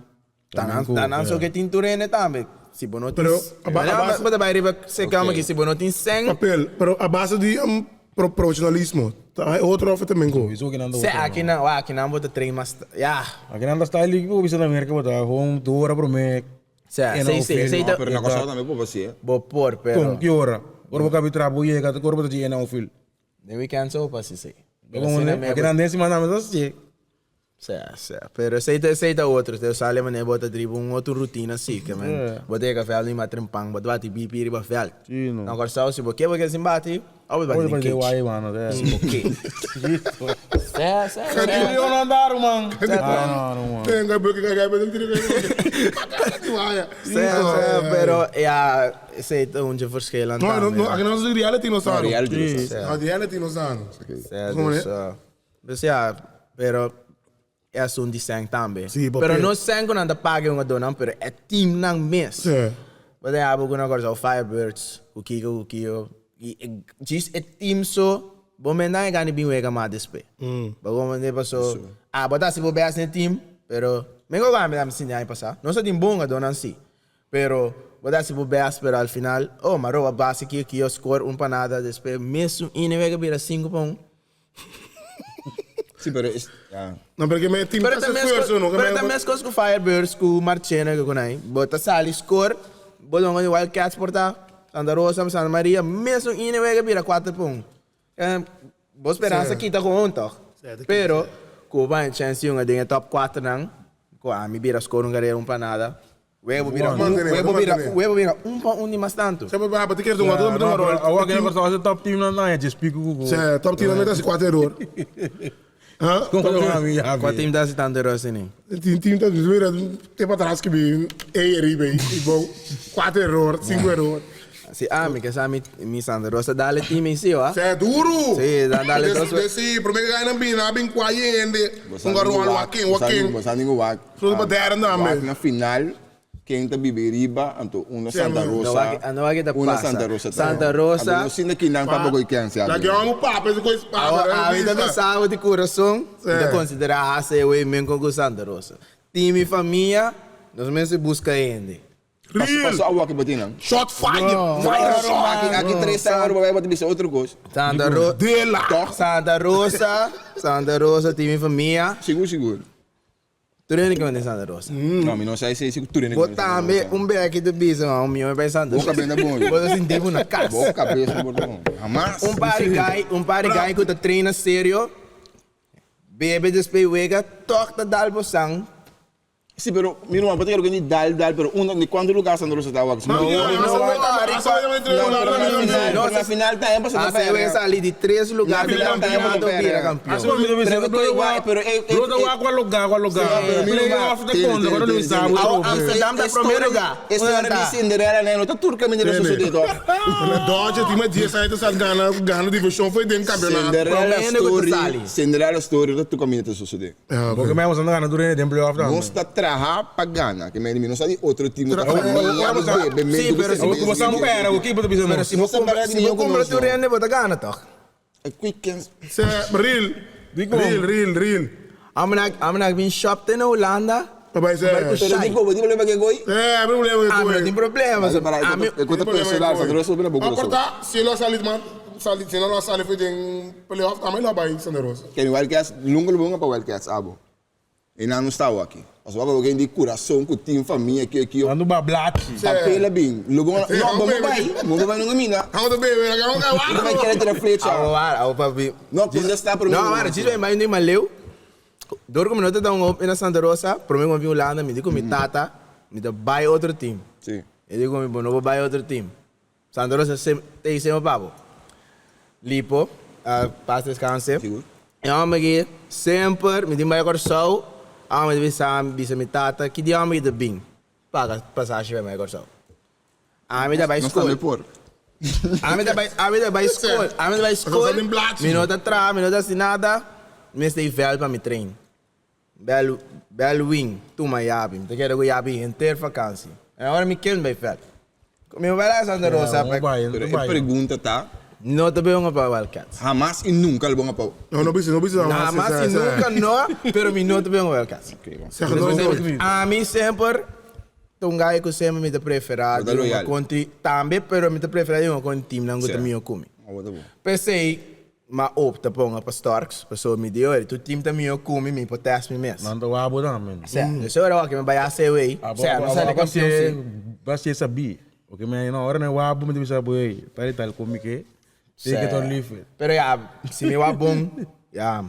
ta nan ta nan so ke tin tur hende tambe. Si bo no tin Pero a ba- a base- bo ta bai riba sekama aki si bo no tin sèn. Papel, pero a base di un pro- profesionalismo. Ta hay otro of también ko. Sowieso akinan ta Sè otro. akinan, wak akinan bo ta train mas, ya. Akinan ta style di bo bisa na Merca bo ta gewoon dos ora prome Sè, En sei, sei, outfield. sei No, ta pero na Kòrsou tambe por hasi, eh. bo por, pero Kon, ki ora? Ora bo kabi traha, bo yega, ta ora bo ta dje en outfield. den weekend so pa hasi sei. Bo komo ne? Aki nan den siman tambe ta hasi. Sè, sè. Pero esei ta, esei ta otro. Te sali manera bo ta driba un otro rutina si, ke men bo ta yega vèlt ni mas trempan, bo ta bati bipi riba vèlt. Si, no. Na Kòrsou si bo ke bo ke sin bati, Abo Bo bati den bati cage. guay, mano. Si bo ke. Sè, sè, sè. Leon andar, man. Ah, no, man. Tenga, porque Pero ja, esei ta un dje verschil No, no, no, aki nos reality no sa. Reality no sa. No, reality no sa. Dus, dus ja, pero e asuntu di sèn tambe. Sí, papia. Pero no sèn ku nan ta paga e hungadónan, pero e teamnan mes. Sí. Bo ta habo ku nan Kòrsou Firebirds, ku kiko ku kiko. I e djis e team so, bo menda e gana bin wega mas despues. Bo komprende paso, ah bo ta hasi bo best den e team, pero men ku mi ta sinti aña pasá. Nos a tin bon hungadónan sí, pero bo ta hasi bo best pero al final, oh m'a roba base kiko kiko, score un pa nada, despues mesun ine wega bira sinku pa un. Sí, pero es, ja. No, pero que me team Pero ta ta mes esfuerzo, no? pero ta mes kos ku Firebirds ku Marchena ku kunai. Bo ta sali score, bo dongo di Wildcats por ta, Santa Rosa, Santa Maria, mesun ine wega bira 4 pa 1. Eh, bo speransa kita ku un toch. Pero, ku bo haña chance yunga den e top 4 nan, ku ami bira score un carrera un pa nada. Webo bira un, webo bira, webo bira un pa un di mas tantu. Sê, maar te keer doen, wat doen we rol. Awor ke Kòrsou hasi top team nan nan, dje spiku ku. Sê, top team nan mete hasi kuater error. Ha? Kon ku ami ya. Kua team ta hasi tantu error asina? Tin team ta mira te pa atras ki bin e riba i bo kuater error, sinku error. Si ami ke sa mi mi Santa Rosa dale team ei si wa. Sê, duru! Sí, nan dale dos. Des si, prome ke nan bin, nan bin kua yende, un garou al wakin, wakin. Bo sa ningu wak. Solo pa derde tambe. Wak na final, ken ta bibi riba, anto una Santa Rosa. No wak ta Una pasa. Santa Rosa. Santa Rosa. Anto no sinta kinan tampoco i ken si La abi. ke amo papa ese kois papa. Awe ta bisa di corazon, mi ta considera HCW men con cu Santa Rosa. Tin mi famia, nos mester busca hende. Paso paso awa ki bo tin nan. Shot fire. Fire shot. Aki aki tres aña ora bo bai bo ta bisa otro kos. Santa Rosa. Dela. Toch? Santa Rosa, Santa Rosa tin mi famia. Sigur sigur. Tur hende ke manda Santa Rosa. No, mi no sa esei si tur hende Bo tambe un beki ta bisa ma un mio bai Santa Bo Rosa. kabes ta bon. Bo ta sinti bo na kas. Bo kabes no por ta bon. Hamas. Un par di gai, un par di gai ku ta traina serio, bebe despues wega, tòg ta dal bo sang. Si, pero mi ruman, bo ta kere ku ni dal dal, pero unda, di kuantu lugar Santa Rosa ta wak? No, no, No, na final ta pa Ah, se we sali di tres lugar Na final ta campeonato pa bira campeon. Pero to igual, pero e Lo ta wak kwa lugar, kwa lugar. Playoff ta konta, ora no sabe. Awo Amsterdam ta prome lugar. E storia di Cinderella né, no ta tur caminda di sucede toch. Na Dodge tin mas 10 aña ta sal gana gana division foi den campeonato. Cinderella Prome ku ta story, sali. Cinderella story no ta tur caminda ta sucede. Porque mesmo anda gana durante den playoff tambe. Nos ta traha pa gana, ke mi no sa di otro team ta famia, bebe, Sí, pero si Bo sa pera, o que bo ta bisa Pero nos? si bo compra, si bo compra tur hende bo ta gana toch. Quick Se real. Real, real, real. Amnak amnak bin shop te na Holanda. Papai se. Pero digo, bo di problema ke goi? Eh, problema Ah, no tin problema. Mas para Ami e conta personal, Santa Rosa bira bo Ah, corta, si lo sali man, sali, si no lo sali foi den playoff, também lo bai Santa Rosa. Ke Wildcats, lungo lo pa Wildcats abo. E não está aqui. As waba alguém de coração com team família que que Ando ba blati. Papela bem. Logo não, bom vai, bom vai não mina. Vamos beber, vamos Não vai querer tirar flecha. Awo awo papi. Não, quando está para mim. No, mano, disse bem, mas nem maleu. Door como não te dá um op na Santa Rosa, para mim quando vim Holanda, me digo mi tata, me dá vai outro team. Sim. Eu digo, mi não vou vai outro team. Santa Rosa se te hice meu papo. Lipo, uh, paz descanse. Sigur. E homem aqui, sempre, me diz vai Corsou, homem de bisa, bisa mi tata, que dia homem de bem. Paga passagem vai mais Corsou. Ah, me dá vai Não está escola. me por. Ami ta bai, ami ta bai school, ami ta bai school. Mas blachi. Mi no ta tra, mi no ta sin nada. Mi stay vel pa mi train. Bel, bel wing, tuma yabi. Mi ta kere go yabi enter vakantie. En ahora mi ken bij vel. Mi vai lá Santa Rosa. Não pa- vai, Pero não a vai. pergunta tá, No te veo pa Wildcats. jamás e nunca lo bom pa. No, no bisa, no bisa. Nada más y nunca no, pero mi no te veo Wildcats. Zeg het nooit. A mim sempre tungai ku sempre mi te prefera Bota loyal. conti tambe pero mi te prefera yung con team nang gusto Certo. mi kumi. Ah, tá bom. Pensei, ma opta pa nga pa Starks, paso mi di ori, tu team ta mi kumi mi potes mi mes. Nando wabo também. Certo, so ora que me vai a ser Certo, não sai campeão sim. Basi sabi. O que me na hora na wabo me bisa boy, tal e tal como que. Take it or leave it. Pero ya, se mi wa bom, ya,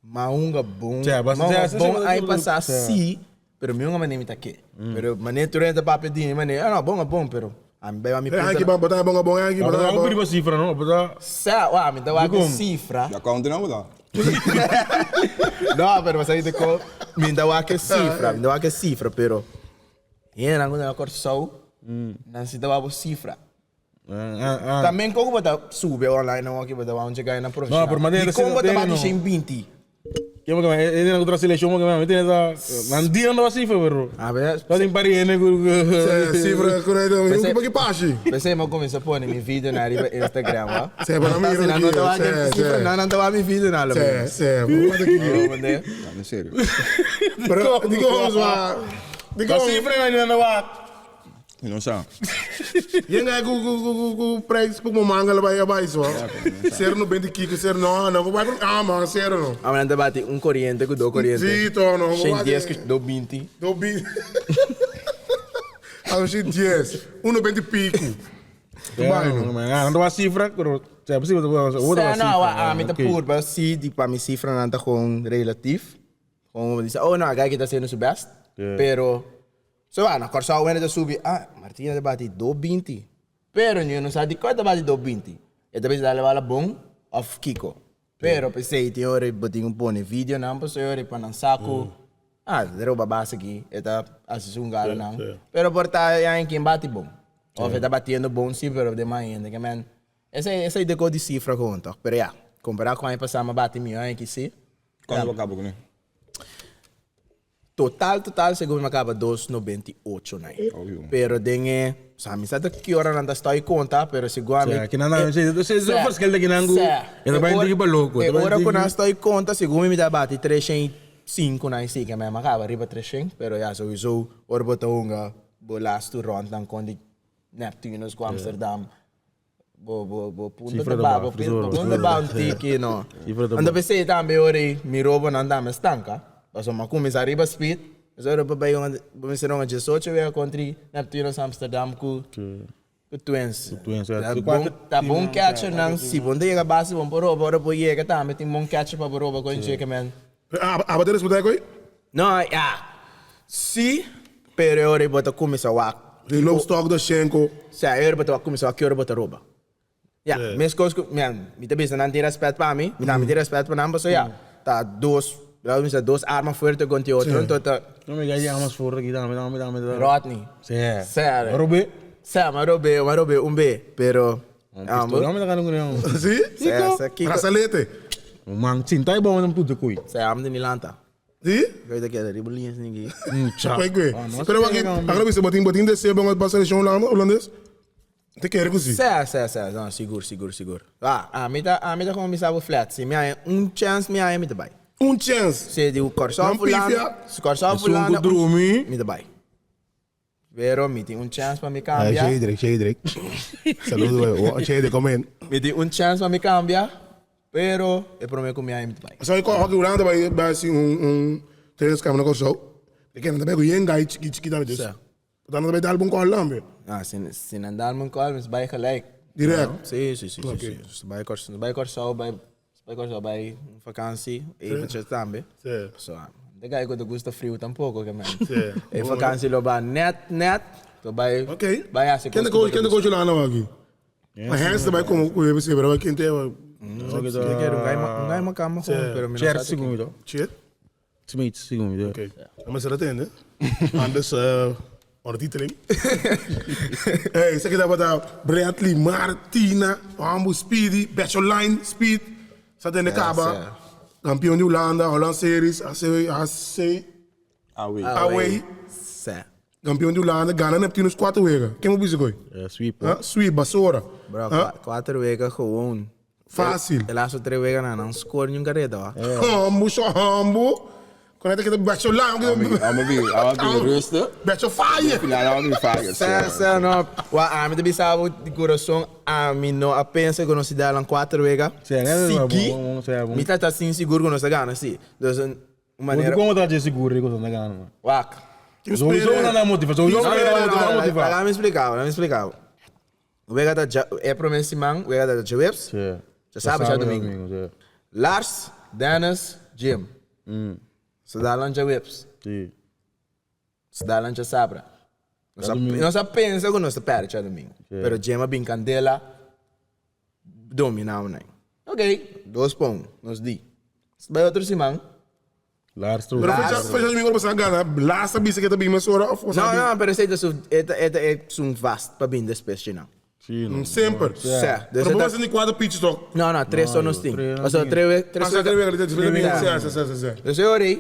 ma unga bom, Cioè, basta- ma unga cioè, bom se- aí passar cioè. sim, pero mi unga mané mi tá aqui. Pero mané tu renta pa pedir, mané, ah não, bom é bom, pero a mi vai mi Eh, Anki, botar bom, bom, Anki, Mas botar não bom. pedi cifra não, botar Sa, wa, mi tá wa Digo- cifra. Já conta não dá. No, pero vas a ir de co, mi tá wa que cifra, mi tá wa que cifra, pero. Hendenan ku ta na Kòrsou, nan si ta wak bo sifra. Tambe kon ku bo ta subi online awor ki bo ta wak un chega na profeshonal. Dikon bo ta bati 120? Ke bo ke e na otra selekshon bo ke mi tene ta nan dia nan ta sifra pero. Ah, pero Ta tin pari hende ku Se sifra ku na mi ku ki pashi. P'esei mi a kuminsá pone mi videonan riba Instagram wa. Se pa nan mira Nan no ta wak e sifra nan nan ta wak mi videonan lo menos. Se se bo ta ki. En serio. Pero dikon wa Ta sifra nan nan ta wak. Mi no sa. Yen ku ku ku ku ku prijs ku mo manga la bai bai so. Ser no benti kiko ser no no bai ah man ser no. Amo nan ta bati un koriente ku do koriente. Si to no. Shen dies ku do binti. Do binti. Amo shen dies. Uno benti piku. Ya, no, man. Nan ta sifra, pero sea posible ta Sa no, ami ta purba si di pa mi sifranan ta gewoon relatief. Gewoon bisa, oh no, a guy ki ta haciendo su best. Pero So a na Kòrsou wende ta subi, ah, Martina ta bati do binti. Pero ñu no sa dikon e ta bati do binti. E ta bisa dale bala bon òf kiko. Pero p'esei tin ora bo tin ku pone videonan pasobra ora pa nan sa ku, ah, ta roba base aki, e ta hasi su hungadanan. Pero por ta e aña kin bati bon. Òf e ta batiendo bon si, pero demas hende ke men. Esei esei deko di sifra gewoon tòg. Pero ya, kompará ku aña pasá mi a bati mihó aña aki si. Kuantu bo kaba kuné? Total total segun mi a kaba dos 98 nai. Pero den e, sa mi sa ta ki ora nan ta stoi konta, pero segun ami. Sea, kinan nan, se se se verschil ta kinan ku e ta bai diki pa loko. E ora ku nan stoi konta segun mi mi ta bati 305 nai si ke mi a kaba riba 300, pero ya souiso ora bo ta hunga bo lastu rond nan kon di Neptunus ku Amsterdam. Bo, bo, bo punto Cifra ta ta ba, ba, bo frisoro, punto ta ba un tiki, no. Cifra ta Anto ba. p'esei tambe ora ei mi robonan tambe stanka. Pasobra mi a kuminsá riba speed. Pasobra ora bo bai un, bo mester un diesocho wega kontri Neptunus Amsterdam ku ku Twins. Ku Twins, ja. Ta Ku bon, kuater ta bon teamnan, catcher ja, nan. kuater Si bo no ta yega base bon por roba, ora bo yega tambe tin bon catcher pa bo roba kon dje ke men. Aba ta respondé koe? No, ja. Si, pero e ora ei bo ta kuminsá wak. Di Loopstok do Shenko. Sea, e ora bo ta wak kuminsá wak ki ora bo ta roba. Ya, meskos ku, men, mi ta bisa nan tin rèspèt pa mi, mi tambe tin rèspèt pa nan, pasobra ya, ta dos, laga mi bisa dos arma fuerte kontra e otro, anto ta. No mi gaya armas fuerte aki tambe, tambe, tambe ta. Rodney. Sea. Sea. Ma rob'é. Sea, ma rob'é, ma rob'é un be, pero. Un pistola mi ta gana ku nan. Si? Sea, sea, kiko. Brazalete. Un man sinta e bou nan tur ta koe. Sea, amo di mi lanta. Si? Koi ta keda riba liña sin aki. Mucha. Koi kue. Pero wak, akla bisa bo tin bo tin deseo pa pa seleccion holandes? Te kere ku si. Sè, sè, sè. No, sigur, sigur, sigur. Ah, ami ta, ami ta komo bisa bo flat. Si mi haña un chèns mi haña mi ta bai. Un chèns? Si di Kòrsou Nan fulano, pifia. si Kòrsou Esun ku fulano, drumi. mi ta bai. Pero mi tin un chèns pa mi kambia. Shedrick, Shedrick. Saludo, Shedrick, kom in. Mi tin un chèns pa mi kambia, pero e promé ku mi haña mi ta bai. Sabi ku hockey Hulanda bai bai hasi un un trainingskamp na Kòrsou. E kende ta bai ku yen gai chiki chiki tambe dus. Nan ta bai dal bo un kòl tambe. Ah, si si nan dal mi un kòl mi bai gelijk. Direct? Si, si, si, si, si. Bai Kòrsou, bai Kòrsou, bai Bai Kòrsou bai un vakansi, eventjes tambe. So, de gai ku ta gusta friu tampoko ke men. E vakansi lo ba net net, to bai bai hasi kos ku bo ta gusta. Kende coach lo anda aki? Ma Hans ta bai komo ku ABC, pero bai kende Un gai makamba gewoon, pero mi no sa Chert te Chert? Smith, segun mi. Ok, dan mester a tende. Anders ondertiteling. Hey, esaki tabata Bradley Martina, Hambu Speedy, Bachelor Speed. Sa tende kaba. Kampion di Hulanda, Holland Series, AC, AC, Away. Away. Sè. Kampion di Hulanda, gana Neptunus kuater wega. Ken bo bisa koe? Sweep. Sweep, basora. Bro, kuater wega gewoon. Fácil. E laatste tres wega nan nan score niun careta wa. Hambu so hambu. Con esta kita becho lang. Amo bi, amo bi rustig. Becho fire. Final amo bi fire. Sa sa no. Wa ami ta bisa bo di corazon ami no a pensa cu nos ta dal nan cuater wega. Sigui. Mi ta ta sin sigur cu nos ta gana si. Dus un manera. Bo di como ta dje sigur di cu nos ta gana man. Wak. Sowieso nan ta motiva. Sowieso nan ta motiva. Laga mi splica bo, laga mi splica bo. Wega ta dja, e prome siman wega ta djaweps, djasabra djadomingo. Lars, Dennis, Jim. So dal nan djaweps. So dal nan djasabra. Nos a pensa ku nos ta pèrdè djadomingo, pero Jim a bin kandela domina nan. Ok, dos pa un, nos di. Bai otro siman. Lars Pero trobe. fecha fecha domingo boso a gana, Lars a bisa ke ta bin mesora of boso No, a bin? no, pero esei ta su, e ta, e ta esun vast pa bin despues dje nan. Sí, no. Semper. Sè, dus Pero e bo ta, a sinti kuater pitches tok? no, no, tres so nos tin. tres nos Pasobra tin. tres we, tres Ah, wega. tres wega, tres Tres wega. wega. Sí, sí, sí, sí. Dus e ora ei,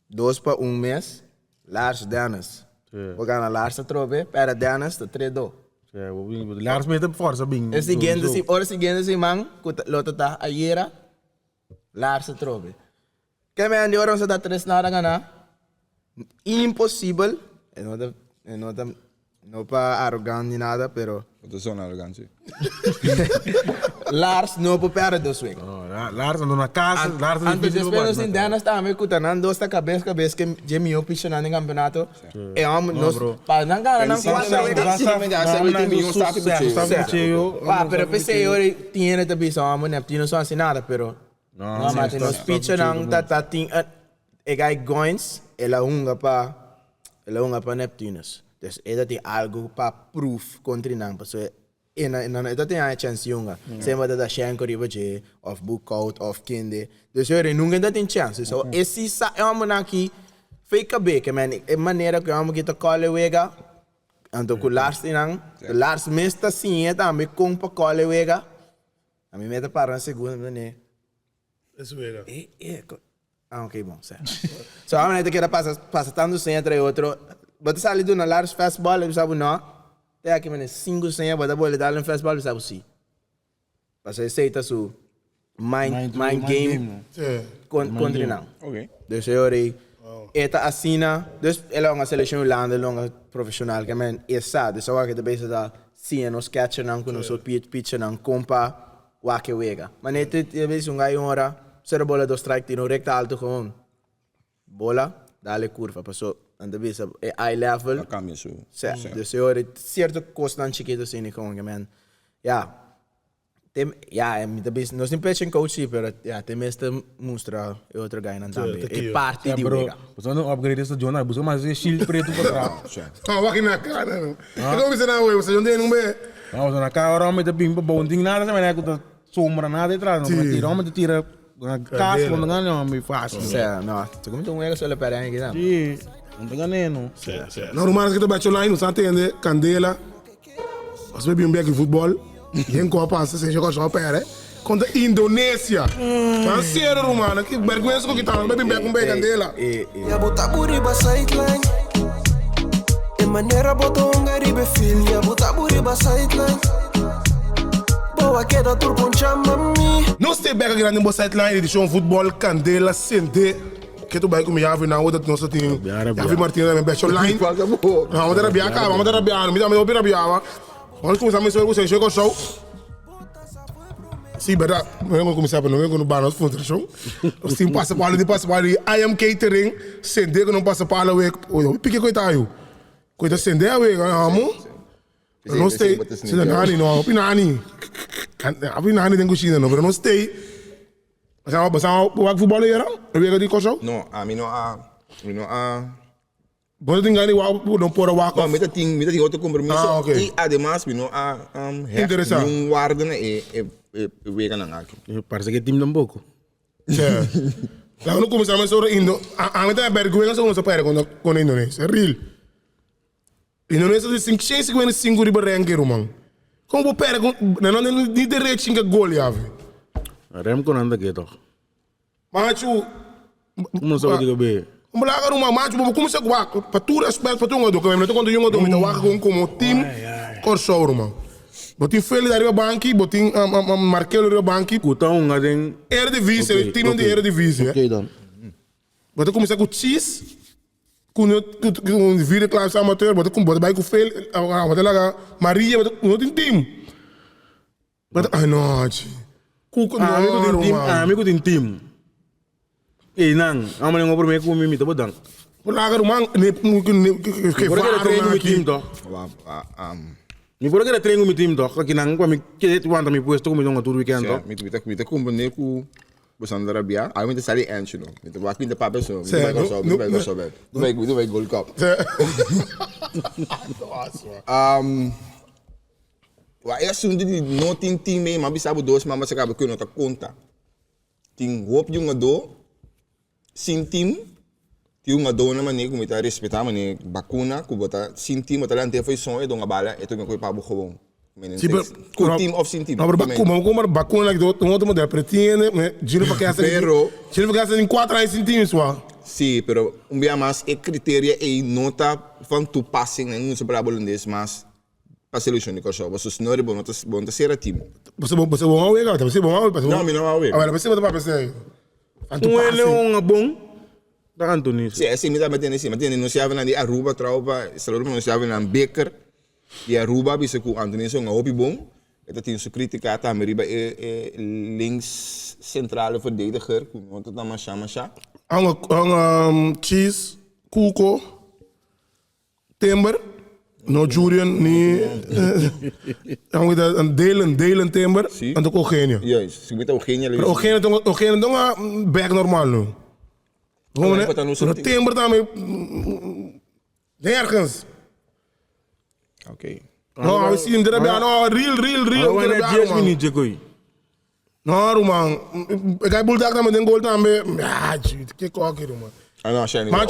dos pa un mes, Lars Dennis. Bo gana Lars atrobe, pera Dennis ta tres do. Sí, bo bin, Lars mester forsa bin. E siguiente si, ora siguiente siman, ku ta, lo ta ta ayera, Lars atrobe. Ke men di ora nos a ta tres nada gana, imposibel, e no ta, e no ta, no pa arrogant ni nada, pero. Bo ta zona arrogant si. Lars no por perde dos wega. No, Lars ando na casa, Lars ta Anto difícil pa despues nos bati tin na casa. Dennis tambe ku ta nan dos ta kabes kabes ke dje mihó pichonan den kampeonato. E hòmber nos pa nan gana nan kuater wega. Sí, men ya sabi tin mihó staff picheo. Pa, pero p'esei ora tin hende ta bisa hòmber Neptuno so hasi nada, pero no, mate nos pichonan ta ta tin e guy Goins el a hunga pa el a hunga pa Neptunus. Dus e ta tin algu pa proof kontra nan pasobra E na e ta tin a chèns yunga. Semper ta ta Shenko riba dje, òf Boekhout, òf kende. Dus yo ri nunka e ta tin chèns. So e si sa e hòmbernan aki fei kab'é ke men e manera ku e hòmber aki ta kòl e wega, anto ku Lars tin nan, Lars mes ta siñ'é tambe kon pa kòl e wega. Ami mes ta para un segundo mi ta ne. E wega. E e Ah ok bon sa. So a manera ta keda pasa pasa tantu seña trae otro. Bo ta sali duna Lars fastball e bisa bo no. Te aki mane sinku seña bo ta bole dal un fastball bisa bo si. Pasobra esei ta su mind mind game kon kontra nan. Dus e ora ei e ta asina dus e longa seleccion Hulanda e longa profesional ke men e sa. Dus awor ke ta bisa ta siña nos catchernan ku nos pitchernan kon pa Wak e wega. Ma net e bes un gai ora, sero bola dos strike tira un recta alto gewoon. Bola, dale curva paso nan ta bisa e eye level. A cambia su. Sè, dus e ora cierto cosnan chikito asina gewoon ke men ya te ya mi ta bisa nos tin pitching coach si pero ya te mester mustra e otro gainan tambe e parti di wega. Pasobra nan upgrade e stadion nan buska mas e shield preto pa tras. Ah, wak na cara no. E como bisa na we, stadion den un be. No, pasobra na cara ora hombre ta bin pa bou, no tin nada sa manera cu ta sombra nada detrás, no. Sí. Tira hombre ta tira na cas cuando gana hombre fácil. Sea, no, te comiste un wega solo para aquí tambe. Sí, no ta gana no. No, rumanes que ta bacho line, nos atende, candela. Nos be bin bek futbol. Yen ko pasa, se joga só pere. Contra Indonesia. Tan serio, rumana, que vergüenza ko kita, nos be bin bek un be candela. Ya bo ta buri ba sideline. E manera bo ta hunga riba e field. Ya bo ta buri ba sideline. Bo a keda tur con chama mi. Nos te bek grande bo sideline edicion futbol candela sende. Ke tu bai ku mi yavi nan ota nos ta tin Yavi Martina tambe bek line. Vamos ta rabia kaba, vamos ta rabia. Mi tambe hopi rabia wa. Vamos kuminsá mi storia ku Sensei Kòrsou. Sí, bèrdat. No vengo kuminsá, pero no vengo no ba nos fundrashon. Nos tin pasapalo di pasapalo di I am catering. Sende ku no pasapalo awe. Oye, piki ku e ta ayu. Ku e ta sende awe, amo. Pero nos stay, si na nani no, hopi nani. Hopi nani den kushina no, pero nos stay. Basa basa wak futbol ayera? E wega di Kòrsou? No, ami no a, mi no a. Bo no tin gana di wak, bo no por a wak No, of? mi ta tin, mi ta tin otro compromiso. Ah, ok. I ademas mi no a um, hègt Interesá. niun warda na e, e, e, e weganan aki. Parse ke team tampoco. Sí. Laga no kuminsá mesora Indo, a, ami ta bèrgwensa ku nos a pèrdè kontra, kontra Indonesia. Real. Indonesia di 555 riba ranking ruman. Como bo perde con nan no tin ni derecho hinka gol yavi. Remco nan ta ke toch. Machu. Como sa diga be. Como laga ruman machu bo kumsa wak pa tur respect pa tur hungador mi no ta konta un hungador mi ta wak con como team Kòrsou ruman. Bo tin Feli ariba banki bo tin Markelo riba banki. Ku ta hunga den Eredivisie team di Eredivisie. Oké dan. Bo ta kuminsá ku Cheese, ku no ku un vierde klas amateur, bo ta bo ta bai ku Fel, bo ta laga Maria, bo ta no tin team. Bo ta ay no chi. Ku ku no Ami ku tin team, ruman. ami ku tin team. Einan, amo nengo promé ku mi mi ta botan. Bo laga ruman ne ne Mi por a keda ke train ku varo mi team aki. toch. Wa wa um. Mi por a keda train ku mi team toch, akinan ku ami keda wanta mi puesto ku mi ta hunga tur weekend Sè, toch. mi ta mi ta komprendé ku Boso anda rabia? Ami ta sali Angelo. Mi ta wak pinta papia so. Mi ta bai Kòrsou, mi ta bai Kòrsou bèk. Mi ta bai, mi ta bai Gold Cup. Wak e asuntu di no tin team ei, mi a bisa bo dos mamba sa kaba ku no ta konta. Tin hopi hungadó. Sin team, tin un adorno manera ku mi ta respetá manera bakuna ku bo ta sin team bo ta lant'é for e soño e donga bala e ta kohe pa bo gewoon. Sí, pero, Ku team of sin team. No, pero bakuna, bakuna, bakuna like un otro modelo, pero tin hende, Giro Verkest, Pero, Giro Verkest tin 4 aña sin team swa. Sí, pero un bia mas e criteria ei no ta van toepassing en usa palabra holandes mas pa seleccion di Kòrsou. Pasobra si no bo no ta bo no ta sera team. Bo bo bo a wega, bo bo a wega. No, mi no a wega. Awor, bo ta papia esei. Van Un toepassing. leon bon ta Anthony. Sí, esei mi tabata tende sí. Mi a tende nos yavenan di Aruba trou pa saludo pa nos yavenan Becker di Aruba a bisa ku Anthony es un hopi bon. E ta tin su kritika tambe riba e e links centrale verdediger ku no ta ta masha masha. Anga anga cheese, kuko. Timber, no Jurian ni Delen, Delen Timber, Sí. anto ku Eugenio. Juist, si ta Eugenio Pero Eugenio ta Eugenio ta un back normal nu. Ah, maar dat Pero Timber tambe nergens. Oké. No, we zien hem er no, real, real, real. Awa na 10 minuut koy. No, ruman. Ik ga buldak tambe den goal tambe. Ah, jeet, ke koki ruman. Ah, no, Shani. Maar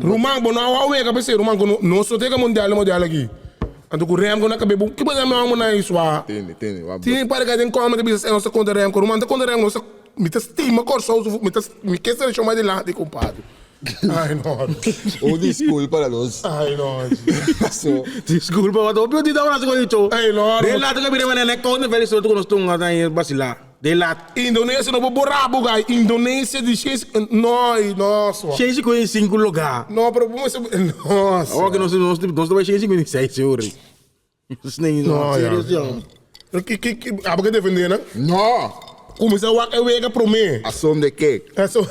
ruman, bo no a wega pese ruman ku no so tega mundial mundial aki. Anto ku Remco na kabe bu, ki ba no na iswa. Tende, tende. Tin pare ka den comment bisa se no kontra Remco. Ruman ta kontra Remco, no mi ta stima Kòrsou, mi ta mi ke selekshon mas dilanti, compadre. Ai no. Oh, disculpa la los. Ai no. So, Disculpa, wat op je die dan als ik dicho. Ai no. De laat ik weer maar net koud en soort kon stung aan je basila. De laat. Indonesië no borabu guy. Indonesië die is no, no so. Chese com cinco lugar. No, pero como se no. Oh, que não se não se não vai chese com seis horas. Nee, No, no, serieus, ja. ja. Que que que abo que defender, né? No. Começa a wak wega pro mim. A som de quê? Eso.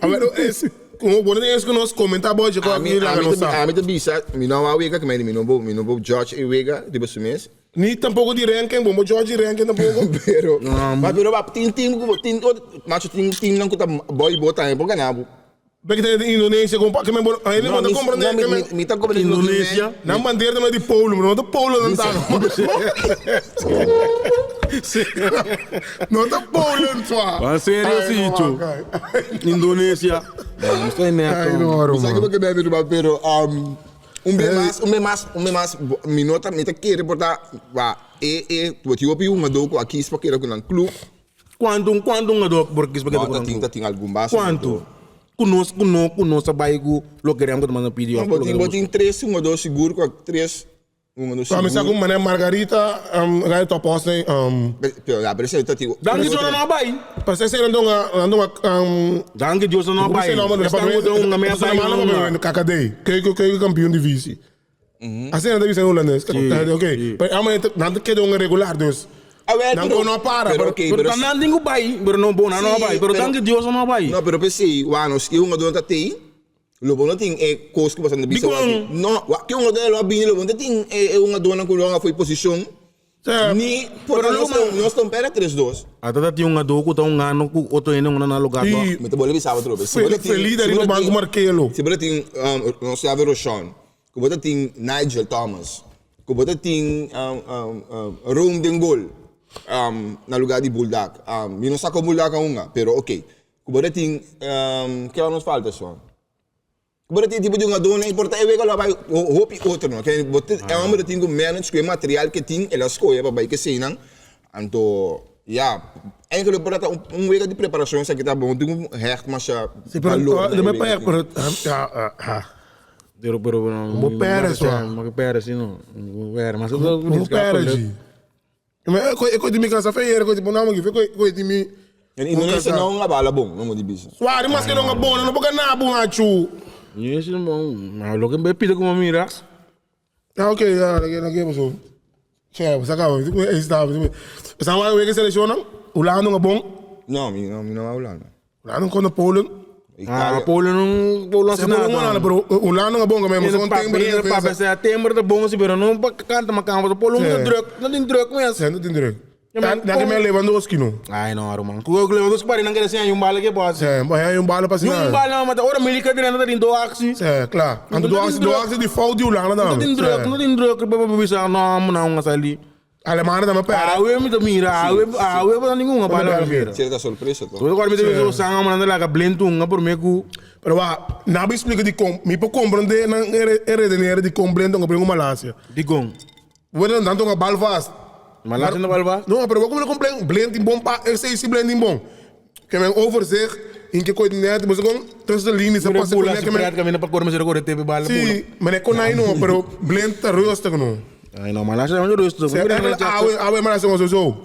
A ver, es como bueno es que nos comenta boy, ko A mi, aqui lá a no mi, sa. a mi te bisa, mi no a wega que mi no bo, mi no bo judge e wega, tipo su mes. Ni tampoco di ranking, bombo George ranking tampoco. Pero, maar pero ba tin team ku tin macho tin team nan ku ta boy bota e bo ganabo. Bek de Indonesië com que me aí não mi, compreender no, que mi, me mi ta comprende Indonesia. Na bandeira também de Paulo, não tá Paulo não tá. Não tá Paulo só. Ah, sério, sim, tio. Indonesia. Não estou em Ai, não, Sabe mano. que me bebe pero um um bem mais, um bem mais, um bem mais, mi nota, mi ta querer botar, wa, e, e, wat je op je jongen doko, aqui is pakera com um clube. Quanto quanto nga do porque isso No, ta tin, ta tin algum baixo. Quanto? Conosco, conosco, conosco, bairro, lo queremos que manda pedir. Botin, botin três, um dois seguro, com três, um dois Começar seguro. com mané Margarita, um, gai top house, um, Pero, ja, pero esse tá tipo. Danke Deus não vai. parece ser andou andou um, Danke Deus não vai. Sei lá, mano, Estamos dando uma meia vai. KKD, que que campeão de vice. Assim não deve ser holandês. Ok. Pero amanhã não queda um regular dus. Ah, wel, Não pero- não para, Pero pero- ok, Pero pero tanang dingo bai, pero não bom, não Sim, vai. Pero pero- danke Deus não vai. No, pero pensei, wa, que um dono tá tem, lobo não tem é coisa que você não bisa. Bicon. No, wa, que um dono lo bini lobo não tem é um dono que longa foi posição. É, Ni, por Pero nós lobo- nós estamos pera 3-2. Ata tati um adoku tá um ano ku outro ene um na lugar. E Me te boleh bisa outro, Feliz ali no banco Marquelo. Se você tem, um, não sei, Roshan, que você tem Nigel Thomas, que você tem um, um, um, Rome Dengol, um, na lugar de Bulldog. Um, eu não sei como Bulldog é uma, pero ok. Que você tem, um, que nos falta só? Que você tem tipo de uma dona importa é que ela vai hope outro não, que você é uma que tem que manage com o material que tem, ela escolhe para que sei não. Anto, ja, eigenlijk wordt dat een week de preparatie, zeg ik dat, bom, doen hecht maar Sim, pero de me pé, pero ah, ah. Pero pero Mo pera só. Mo pera sim não. Mo pera, mas Mo pera de. Mas eu eu de mi casa feira, eu de não, eu eu de mi. In Indonesië não é bala bom, não moet die bisa. Suari, mas que não é bom, não pode ganhar bom achu. Isso não bom. Mas lo que me pide como mira. Ah, ok, ah, aqui, aqui, pessoal. Che, você acaba, está, você vai ver que seleciona, o lá não é bom, Não, não, não é Holanda. o lá não conta Polen. Ah, Polen não Polen Se Polen não é, pero o lá não é bom mesmo, só um tempo de Papi, defesa. se tember de bom, pero não canta mas canta, Polen não druk, não tem druk mesmo. Você não tem direito. Ja, maar Dá que me Lewandowski não. Ai não, Roman. Ku ik Lewandowski pare não quer ser um bala que pode. Sim, mas é um bala para Um assinar. bala, mas ora milica dentro da do aksi. Sim, claro. Ando do aksi, do aksi de fout de Holanda Não tem druk, não tem druk, baba bisa não, não não sali. Alemania ta pera. Awe mi ta mira, awe awe pa ningun a bala mira. Cierta sorpresa to. Todo cual mi ta bisa sanga mananda laga blind un por me ku. Pero wa, na bi explica di con, mi por comprende nan e redeneren di con blind un bringo Malasia. Di con. Bueno, nan toca bal vast. Malasia no bal vast? No, pero como complen blind in bon pa, ese si blind in bon. Ke men overzicht, in ke koi net, mas con tussen de linies, Mira pasa bula con si ke men. pret camina pa corre, corre tepe bala bula. Si, maar ik kon no, pero blind ta rustig no. Ay no, Malasia no rustig. Ze eigenlijk awe awe maar zo zo.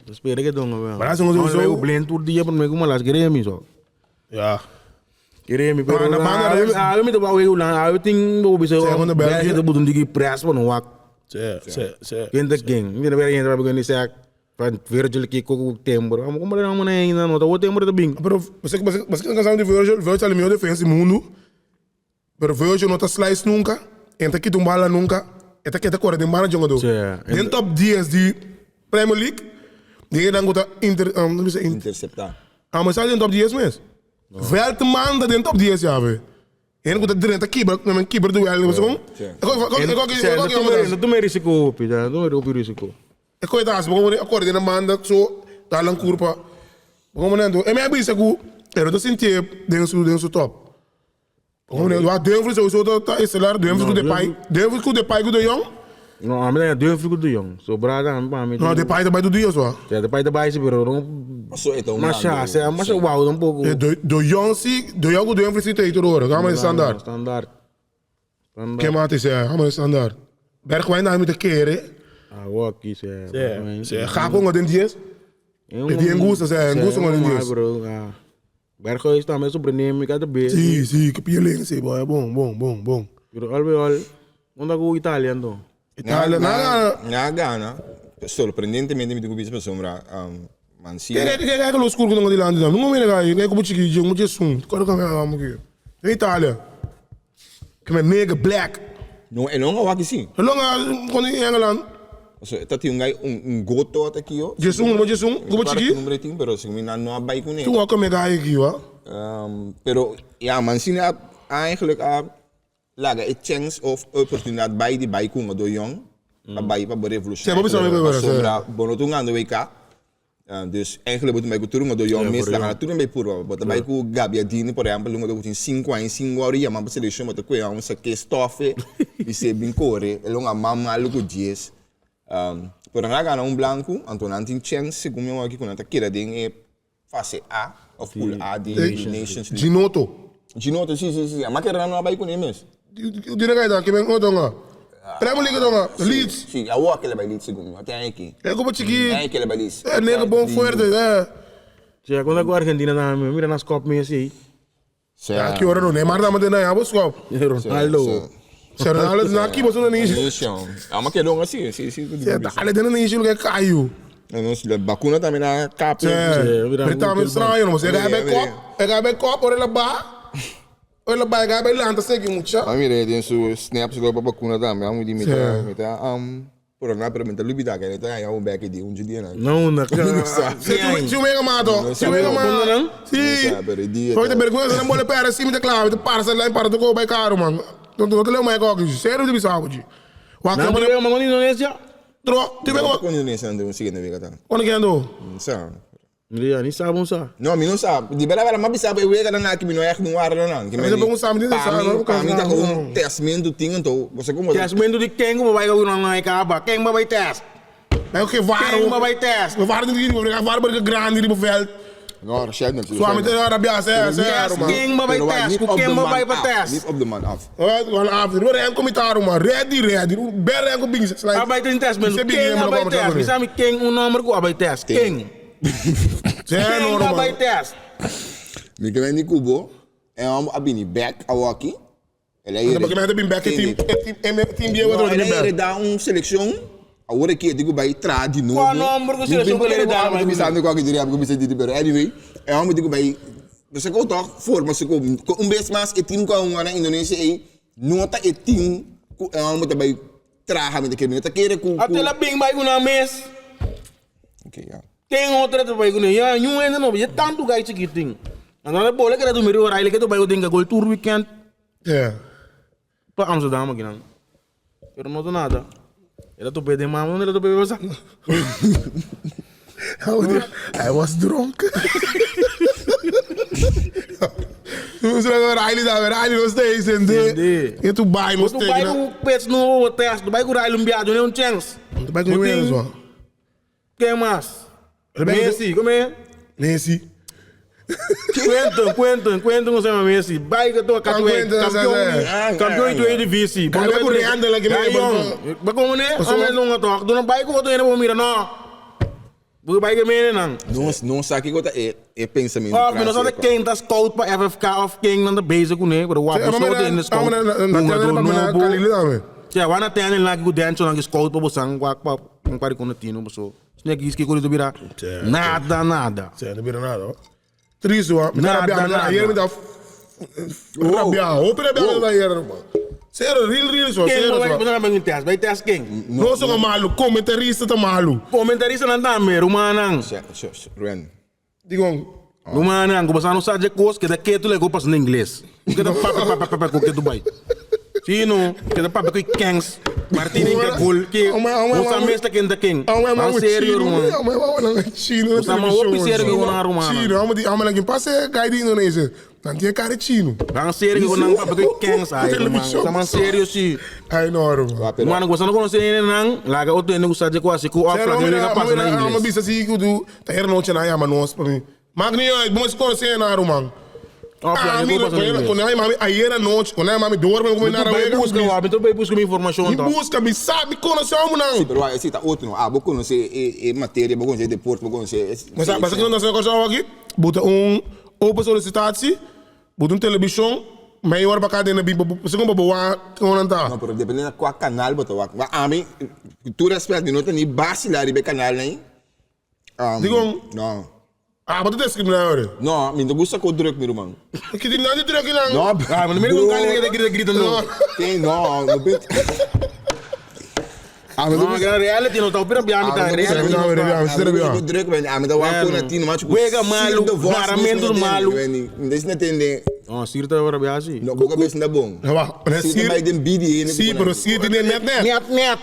Espera que donga, weón. Malasia no sowieso. Blind tur dia por me ku Malasia kere mi so. Ja. Kere mi pero. Maar na banda Awe rechts- awe mi te ba we ulan, awe ting bo bisa. Zij van de België. België te budun digi press pa no wak. Ze ze ze. Quem tá quem? Não tem gente vai pegar sac. Van Virgil que coco tembro. Vamos como não não ainda não, tá o tembro tá bem. Pero você você você kan saben de Virgil, Virgil é o melhor defensa do mundo. Pero Virgil não tá slice nunca, entra aqui bala nunca, entra aqui tá corre de bala jogador. Sim. Den top 10 de Premier League, die dan goed inter um, hoe inter Interceptar. Ah, maar zij in top 10 mes. Veldman dat in top 10 ja we. En goed dat erin te keeper, met mijn keeper doe eigenlijk zo. Ik ik ik Não toma risco, pida, não toma risco. ik ik daar gewoon ik hoorde de man dat zo daar lang kurpa. Gewoon maar en mij bisa ku, pero dat sinti den su den su top. Gewoon wat Dumfries sowieso dat is daar Dumfries ku de pai, Dumfries ku de pai ku de jong. Não, a mim é dois fico do jong. Sobrada, a mim. No, de pai daarbij doet die zo. Ja, de pai da baixa, pero não. So então Mas já, se mas uau, um pouco. De de jong si, de jong ku Dumfries si te horen. Ga maar standaard. Standaard. Standaard. Ke maat is ja, ga maar standaard. Bergwijn daar moet keren. Ah, o aqui, se. Ze ga gewoon den 10. Die Anguissa, ze, Anguissa maar in dies. Berghuis também sobre nem cada vez. Sim, sim, que pielin, sim, boy. Bom, bom, bom, bom. Pero al al, onda com Itália então. Itália, nada. Na Ghana, sorprendentemente mi digo bisa sombra, um, Mancini. Kijk, kijk, kijk, los kurko nog die landen dan. Não me gai, kijk op chiki, jong, moet je zoen. Kijk, kan ik moet In Italië. Ik ben nigger black. No, e non waki sim. Longa kon in Engeland. So, tati un gai un un goto at aqui, ó. Je zoen, moet je zoen, kom chiki. Numero 10, pero se mi na no bai com Toen ook me gai aqui, wa. Pero ja, Mancini a eigenlijk a laga e chance of oportunidade bij die bij komen door jong. Pa bij pa revolution. Sim, vamos saber, Sombra, bono toen aan de WK. Dus eigenlijk moeten wij turun door jong mensen laga turun bij purwa. But bij ku Gabbiadini, por exemplo, lungo do 5 anos, 5 horas, maar seleção maar te um sa que stofe, e se bin corre, e longa mama lugo dias. Pero na gana um blanco, Anton antin chance, segundo eu aqui com a kira ding e fase A of pool A de Nations League. Ginotto. Ginotto, sim, sim, sim. Maar kera não vai com ele mesmo. Die gai daar, ik ben ook donga. Premier League donga, Leeds. Sim, a walk ele vai Leeds segundo. Até aqui. Kijk op chiki. É que ele vai Leeds. É nigger bom forte, é. Se quando com a Argentina também, mira nas Copa Messi. Ja, que hora não, Neymar dá maar na ja, schop. Ronaldo. Se Ronaldo na aqui, você não nem. Nation. Ah, maar kera assim, sim, sim. Se dale den nem que caiu. Não, se vacuna também na capa. É, Britânia estranho, não sei, é bem cop, é bem cop, olha lá. Olha lá, é bem lanta, segue muito. Maar mira, tem su snaps lá para vacuna também, amo de mita, mita, por na pero mita lubida que tá aí um back de um dia, né? Não, na Se tu me mato, se me mato. Sim. Foi de vergonha, não bola pera, sim, me clave, te para, lá para tu go caro, man. Não não te leu mais coque, sério de bisau, de. Wa Não, que não, mas Indonésia. Tro, tu me Com Indonésia não sigue na vega tá. Quando que andou? Sabe? Mira, nem sabe, não sabe. No, mi non sa. Di bella bella, ma bisa e wega dan aki mi no echt no ara nan. Maar dat begon samen, dit is samen, Pa mi ta no. gewoon testament ting en Você como Testament de quem como vai ganhar na acaba? Quem vai test? Maar ook geen Quem varo. vai test? We waren niet, we waren maar grande die veld. No, shit net. Zo met de Arabia, ze ze man. Quem vai test? Quem vai test? Niet op de man af. We gaan af. We ren commentaar man. Ready ready. Ben ren kom bing. Abai tem testament. Quem vai test? Me sabe quem o nome que abai test? Quem? Ze Quem normal. abai test? Mi ke ni kubo en am abini back awaki. Ele Dan begin met back team team team B wat Ele er era back. da um seleção. Agora que eu digo vai tra de novo. Qual nome que seleção que ele dá, mas mas- sabe qual que diria, porque me disse pero anyway, é um digo vai você ko toch voor maar ze ko um best mas e team ko um na Indonesia e nota e team ku é um moet bij traga met de kinderen. Dat keren ku. Até lá bem vai ganhar mês. Oké, ja. Tem outra que vai ganhar. Ja, não ainda não. É tanto gajo que tem. Agora bola que era do meio horário que tu vai ganhar gol tour weekend Ja. para Amsterdam aqui não. Pero não tô nada. El a top'é den mama, unda el a top'é basa? I was drunk. Riley da, Riley no stay sende. E tu bai no stay. Tu bai ku pets no test, tu bai ku Riley un biaha, duna un chance. Tu bai ku un chance. Ken mas? Messi, come e? Messi. Quentin, Quentin, Quentin con se llama Messi. Bai que toca Kan tu Quentin, campeón, campeón y tu Eredivisie. Kan ku Real la que me Ba como ne? Ome nunca toch. Doe bai ku otro ene mira no. Porque bai que mene nan. No, no sa kiko ta e, e pensamento. Of, mi no sa ken ta scout pa FFK of ken nan ta bezig ku ne, pero wak bo so den scout. Jugador nobo. Ja, wana tenen laki ku dencho nan scout pa bosan wak pa un pari kono tino bo so. Snake is kiko dito bira nada nada. Sí, no bira nada. Tristo, ah. Mi ta Nada, rabia, mi ta nada. ayer mi ta rabia. Hopi rabia mi ta ayer, man. Serio, real, real, so, Ken serio, mo so. bai bai test, bai test ken. No so malo, comentarista ta malo. Comentarista nan tambe, rumannan. Ren. Digo, Rumannan, ku boso no sa dje kos, keda ketu lego pasa na ingles. Keda papia papia papia ku ketu bai. Si no, keda papia ku kens. Martin inka gol ke. Boso mes ta ken ta ken. Ban serio ruman. Chino, Boso ma hopi serio ku nan ruman. Chino, amo di amo lang pase gai di Indonesia. Nan tiene cara chino. Ban serio ku nan papia ku kens ai ruman. Boso man serio si. Ai no, ruman. Ruman, boso no konosi nan, laga otro hende ku sa dje ku hasi ku of laga hende ka pasa na Amo ingles. bisa si ku tu ta her noche na yama nos pa mi. Maak niet uit, bom conocer na ruman. Of Ah, laga mi ku pasa na ingles. quando ai mami ayer anoche, quando ai mami dorme come Mi na tu bai wega. busca wa, mi tu bai busca mi information Mi to. busca, mi sabe, mi conoce amo Sí, não. pero ah, esse tá outro não. Ah, vou conhecer e, e matéria, vou conhecer deporte, vou conhecer. Mas mas aqui não está sendo aqui. Bota um open solicitatie, bota um televisão, meia hora para cada na bimbo, você como boa, como não tá. Não, pero dependendo de qual canal botar. Wa a mim, tu respeito, não tem nem base lá de canal nem. Um, Digo- Não. Ah, bota discriminar hoor. Não, me não gusta com druk, meu irmão. Que tem nada de druk lá. Não, Ah, mas no meio do cara que grita grita não. Tem, não, não bem. Ah, mas No, que na reality no tá opera bem Ah, tá mas reality. não, no tá. não, não, não. druk, ben. Ah, mas da wa Bueno. na tino, mas tipo. Wega malu, maramento malu. Des na tende. Oh, sirta ora bem assim. No, boca bes na bom. Ja, wacht. Maar Sirte bij den BD. Sim, pero Sir tem net net. Net net.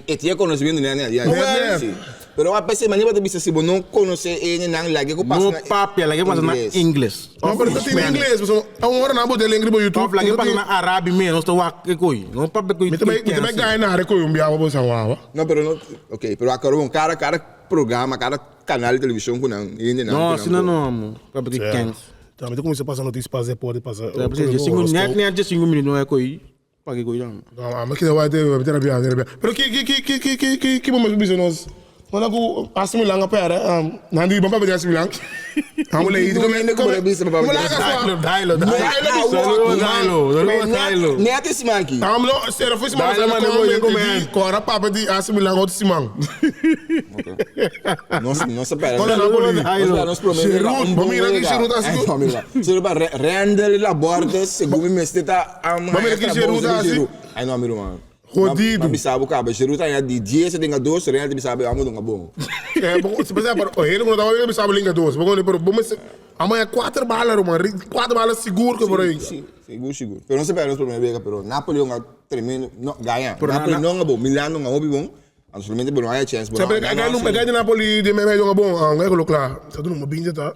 E tinha conhecimento, né, né? Net, net. Sim. Pero a pessoa, mas nem bisa se não conhecer ele, não lá que passa No papia, lá que passa na inglês. Não, pero tem em inglês, mas é uma hora na bota ele no YouTube. Of lá que passa na árabe mesmo, não wa que coi. Não papia coi. Me também, me também ganha na área com um biabo bolsa wa. Não, pero não, ok, pero agora um cara, cada programa, cada canal de televisão com não, ainda não. Não, assim não, amo. Papia que kens. Tá, mas como você passa notícia passa pode passar. É, precisa de 5 net net de 5 minutos não é coi. Pague coi não. Não, mas que vai ter, vai ter rabia, ter rabia. Pero que que que que que que que que momento bisa nós. Quando aku asimilang apa ya? Nanti bapak baca asimilang. Kamu lagi itu Não, não, não, bisa bapak Kamu baca. laga Dailo, dailo, Dailo, dailo. Dailo, dailo, dailo. Nem até esse man aqui. Kamu lo sera foi simang. Dailo, mano, eu vou comer. Kora papa di asimilang outro simang. Nossa, nossa, pera. Quando Napoli. Dailo. Nós prometemos. Giroud, vamos ir aqui, Giroud, assim. Giroud, Randall Laborte, segundo me está a Vamos ir aqui, Giroud, assim. Ai não, meu irmão. Jodido. Mas sabe o cara, Giroud tá de 10 tem 2, Randall sabe, amo do bom. É, bom, se pensar para, ele quando tava ele sabe linga dois. Bom, pero bom, mas amanhã quatro balas, mano, quatro balas seguro que por aí. Sim, seguro, seguro. Pero não se perde nos problemas, pero Napoli é um tremendo, não ganha. Pero Napoli na- não é bom, Milan não é bom. Solamente por não há chance. Sempre que não pegar de Napoli de meio joga bom, ah, não é colocar. Tá tudo uma binja tá.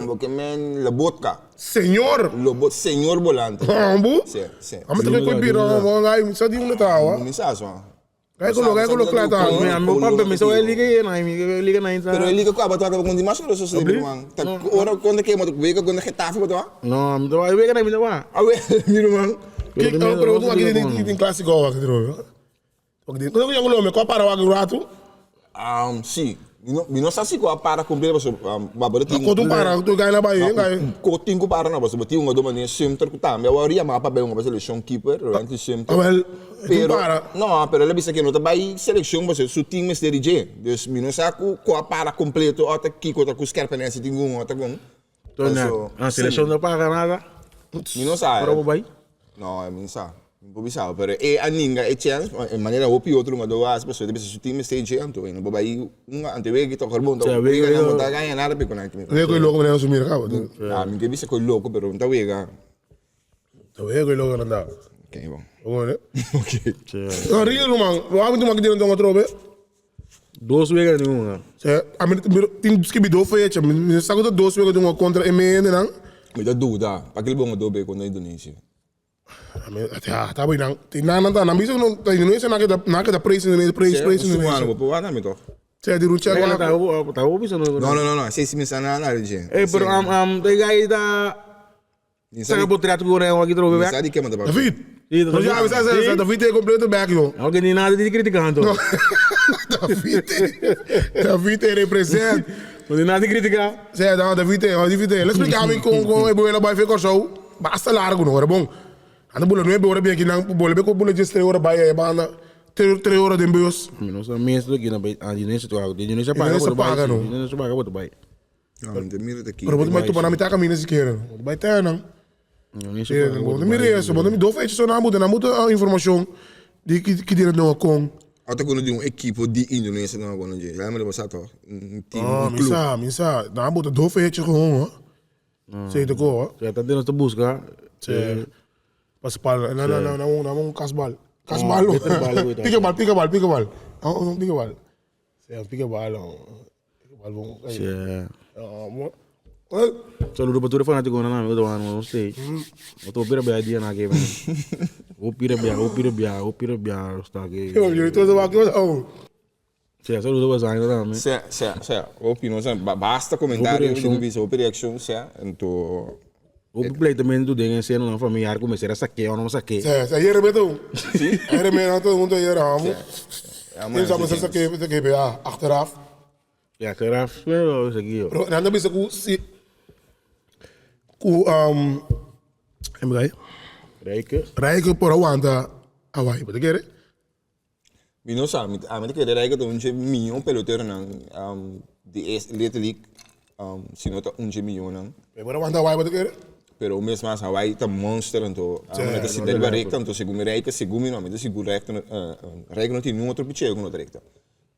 Porque men Lobotka, Senhor. Lobot, senhor volante. Ambu. Sim, sim. Amo te coi bira, mo ngai, só di um tá, ó. Não me sabe, só. Gai colo, gai colo claro tá. Meu meu papia me só liga aí, não, me liga na Pero ele liga com a batata com demais ou só se man. Tá ora quando que moto vega quando Getafe botou. Não, me dá, liga na me dá. Ah, ué, meu irmão. Que pero tu aqui tem tem clássico aqui trovo. Aqui tem. Quando eu colo me qual para o rato? Um, sim. Mi não sabe se qual para cumprir, mas um, babado tem. Quando para, tu gai na Bahia, gai. Kotinko para na, mas tinha uma domania Sumter que tá. Meu auria mapa bem uma seleção keeper, Randy Sumter. Ah, wel, tu Pero, para. não, pero ele bisa que não tá by seleção, mas su team is DJ. Dus mi não sabe qual para completo, até Kiko tá com skerpenense tem um, até com. Tô na. A seleção não paga nada. Mi não sabe. Para o bai. No, mi não sabe. Não sabe, pero é a ninga é chance, em maneira hopi outro uma duas pessoas, deve ser su team is DJ anto, e não vai uma ante wegi to carbon, Sì, to wega- wega não tá ganha nada pe con aqui. Eu coi logo me assumir, cabo. Ah, mi que bisa coi louco, pero não tá wega. Eu coi logo não dá. Ok, bon. Bon, hè? Ok. No, real, man. Waarom moet ik die atrobe? Dos weken nu, man. Ze, a mi tin skibi do fecha, mi sa ku ta dos weken doen kontra MN nan. Mi ta duda. Pa kil bongo dobe kontra Indonesia? Ja, ta nan. Tin nan nan ta nan bisa no ta Indonesia na ke na ke ta praise Indonesia, praise praise Indonesia. Bo por wak mi toch? Ze di rucha Wa wa. ta ta bisa no. No, no, no, no. Sei si mi sa na na rije. Eh, pero te guy ta Saca portret ku ren aki trobe Mi back. sa di ke man ta papia. David. Sí, No, ja, sa sa David e completo back yo. No que ni nada di criticando. David. David e represent. No ni nada di critica. Ze dan David e, David e. Let's explicar mi con con e boela bai fe Kòrsou. Basta largo no, era bom. Anda bula 9 ora bien aki nan bola be ko bula 13 ora bai e banda. 3 ora den bus. Mi no sa mes do kina bai. Ah, Indonesia to. Indonesia paga Indonesia boto bai. paga, no. Indonesia paga boto bai. No, mi ta mira ta ki. Pero bo ta na mitad camino siquiera. Bo bai te nan. Indonesia Eh, paga bo boto mira bai. eso, bo mi do fecha so nan nan muta information di ki ki dire no con. Ata kono di un equipo di Indonesia no kono je. Ja, maar dat toch? Un team, Ah, un mi club. sa, mi sa. Nan muta do fecha gewoon, hoor. Sei te ko, hoor. Ja, dat nos te busca. Sì. Passpal, no, no, no, no, no, un kasbal. Kasbal. Oh, bitterbal, hoe heet dat? Pikebal, pikebal, pikebal. Oh, oh, pikebal. Sì, pikebal. Oh. Pikebal bom. Ja. Oh, mo. Eh, Saludo pa tur fanatico na namin, ito ano, stay. Ito pira bia dia na ke. O pira bia, o pira bia, o pira bia, sta ke. io mi ritorno ma che oh. Sì, saludo pa sa namin. Se, se, se, opinião, basta comentário, Opi reaction. opi reaction, se, então O pleitamento de en seno na familiar começar a saquear ou não saquear. Sì, sì, ieri vedo. Sì. Ieri me todo mundo ieri amo. Ja, Io so se che che ja, achteraf. Ja, achteraf, wel is aqui, Pero nanda bisa ku si ku em gai. Rijke. Rijke por aguanta Hawaii, pode querer? Mi no sa, a mi te kere rijke un miljoen pelotero nan, die is letterlijk, si no ta un miljoen nan. Por aguanta Hawaii, pode querer? Pero mesmo as Hawaii ta monster anto, a mi te si deriva recta, anto segun mi rijke, segun mi no, mi te sigur recta, rijke no tin un otro picheo ku no ta recta.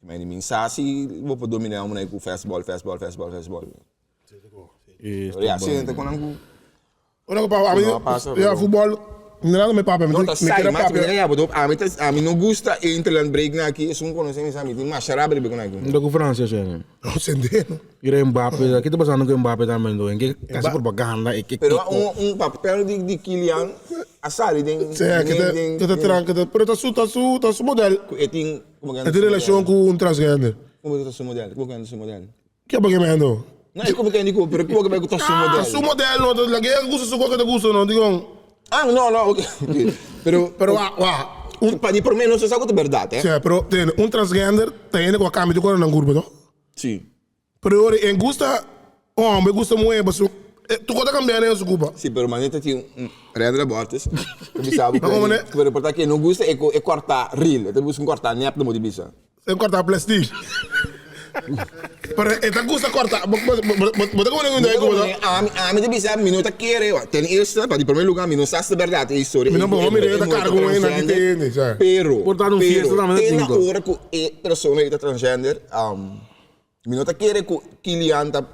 Maar mi sa si bo por dominá un ku fastball, fastball, fastball, fastball. Isso. Ja, si, anto kon ku Ora pa a mi No, pasa, ja, pero- voetbal. Nada me papia, No, mi ta mi sai, quero mas papia. mi ya, bodo, a mi a mi no gusta interland break na aqui, es un conoce mi sa, mi tin mas xarabre be con aqui. Ndo com França, gente. No, sendeno. Ira Mbappé, aqui tá passando com Mbappé também, do. Em que casi propaganda, e que Pero un papel di Kylian, a sali den Sì, che te che te tranca, pero ta su ta su ta su model. E tin como E tem relação com um transgender. Como ta su modelo? Como que su modelo? Que é que me ando? No, e como que dico, pero como que vai su modelo? Su modelo, no, la que gusta su que te gusta, no, digo. Ah, no, no, ok. Pero Pero wa, wa, un pa di por menos sa ko verdade, eh? Sì, però tem un transgender tem com a cambio de cor na curva, no? Sì. Pero ora em gusta, oh, me gusta muito, mas tu conta cambiar né, su culpa. Sì, pero maneta ti un Redra Bortes. Que sabe Ma come ne? Pero porta che non gusta e e corta reel, te busca un corta nep de modibisa. Sem cortar plastic. Pero esta gusta corta, bota como não é como A mi te bisa minuta quere, ten eerste, pa di primer lugar, mi no sa se verdade e historia. Mi no bo, mi re ta cargo com ele, aqui tem, sabe? Pero, Portar un pero, fiesta también tem na tinko. ora ku e persona e transgender, mi no ta quere ku Kilian ta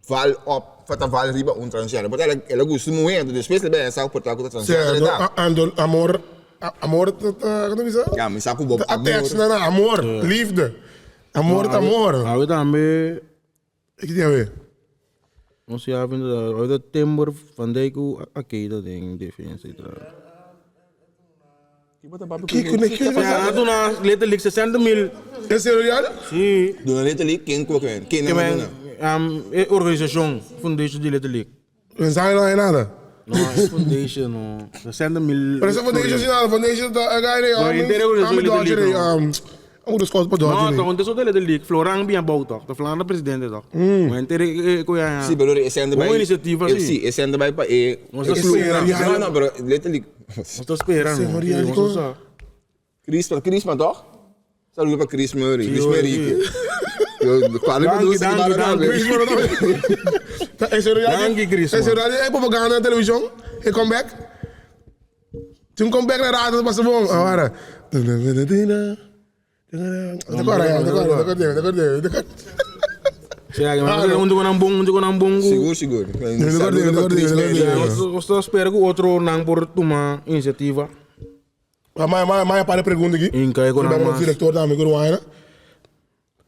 val op, fata val riba un transgender. Porque ela ela gusta muito, después le bem sa portar ku transgender. Certo, tá? ando amor, amor, como diz? Ja, mi sa ku bob Attach, não, não, amor, liefde. Amor, amor. Ah, também, O que tem a ver? não sei, a vinda, a Timber, Van Dijk, aqui da ding, defensa e tal. Que que que Ja, toen na letterlijk 60 mil. Esse é o real? Sim. Dona letterlijk ken ku ken, ken Que na men, dona. é organização, foundation de letterlijk. Não sabe não é nada. Não, é foundation, não. 60 mil. Pero essa foundation assim nada, foundation da guy No, inteiro organização I'm Dodger, letterlijk, um, moet scout para Não, Dodger. toch, want het is ook letterlijk. Florang bien bouwt toch? De Vlaanderen president toch? Maar inteiro, eh, Sì, però essendo Bom bij iniciativa, eh, sì. Sì, essendo bij pa e Non sto e- sperando. No, no, però letterlijk Estou esperando. Sim, Maria, dico- Chris, Chris maar toch? Saludo pa Chris Murray, Chris Sì, Murray. Yo, quale Dank je, bedoel dank je, dank je. Esse é o real. Dank je, Chris, Esse é o man. real. É propaganda na televisão. E come back. Tem um comeback na rádio, passa bom. Agora. Agora, agora, agora, agora, agora. Será que mas onde eu não bom, onde eu não bom. Sigur, sigur. Saludo pa Chris Murray. Eu estou esperando que outro não por tomar iniciativa. Ma ma ma para pregunta aqui. Inca e Con mas. Director da amigo Ruaina.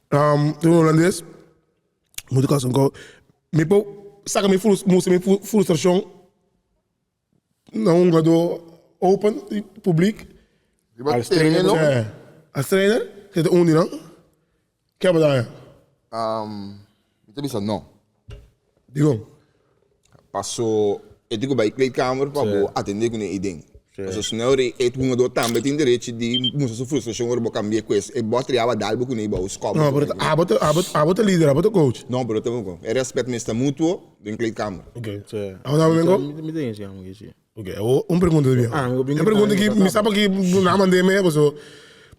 Um, holandês. Moet ik als een Mi po saca mi frus, musa mi frustração na un gado open publiek. Als trainer, no? Ja. Als trainer zit er onder dan. Ik heb het daar. Mi ta bisa no. Digo. Paso, e digo bij kleedkamer, pa bo atende ku ne ding. So snel re e tu do tambe tin derecho di musa su frustração ora bo cambia quest. E bo triava dalbo ku ne bo skop. No, maar het abot abot abot de líder, abot de coach. No, pero tengo ko. E respect mesta mutuo den kleedkamer. Oké. Sí. Ahora vengo. Mi mi tem sim, amigo, sim. Oké, un pregunta de Ah, mi Een pregunta die mi sabe que na mandeme hebben zo.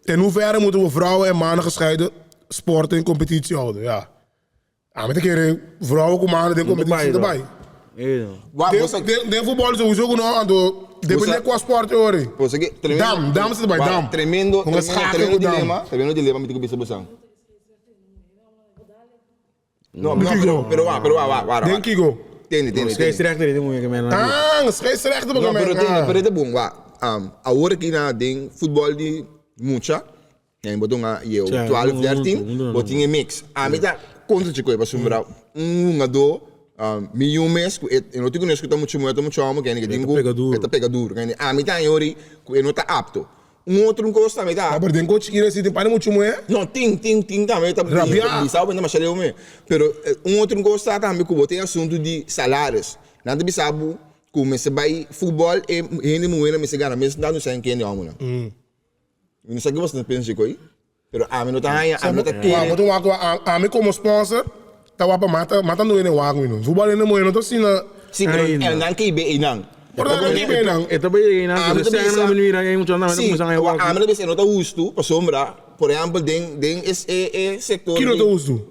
In hoeverre moeten we vrouwen en mannen gescheiden sporten in competitie houden? Ja. Ah, met een keer vrouwen komen mannen in competitie erbij. Eh, Wa De, bosa de, de voetbal sowieso gewoon aan de depende qua sport hoor. bosa que tremendo. Dam, dam zit erbij, Wa, dam. Tremendo, Jongen, tremendo, schaken tremendo ook dam. dilema, tremendo dilema mi digo bisa bosan. No, no, Kigo. pero pero wa, pero wa, wa, wa. Denk ik ook. Tende, tende, tende. Scheidsrechter die moet ik me Ah, scheidsrechter No, begon pero met. tem, pero é bom, wa. Agora que na ding futebol de mucha, né, botou uma eu Sim, 12, um, 13, um, um, botou um mix. A mim tá contra de coisa para sombrar um jogador, mi um mês, eu não tenho escutar muito muito muito amo que nem que pega duro. tá pega duro, que a mim tá yori, que não tá apto. Um outro gosta também tá. Ah, maar denk coach hier zit in pane muito moe. No, tem, tem, tem também. Tá, Rabia. Sabe, mas eu me. Pero um outro gosta também que tem assunto de salários. Nada bisabu, como se vai futebol e rende moeda, me se gana, mas não sei quem é homem. Hum. Não sei o que você pensa de Pero a mim não tá ganha, a mim não tá Ah, querendo. maar toen waren we a mim como sponsor, tá wapa mata, mata no ene wago no. Voetbal ene moe no to sina. Sim, pero Ainda. é não que be não. Por dat ik ben dan. E também na Ah, se mas não me aí muito não, Sim, não a mim não não tá justo, para sombra, por exemplo, den den esse é sector. Kilo de- to uso.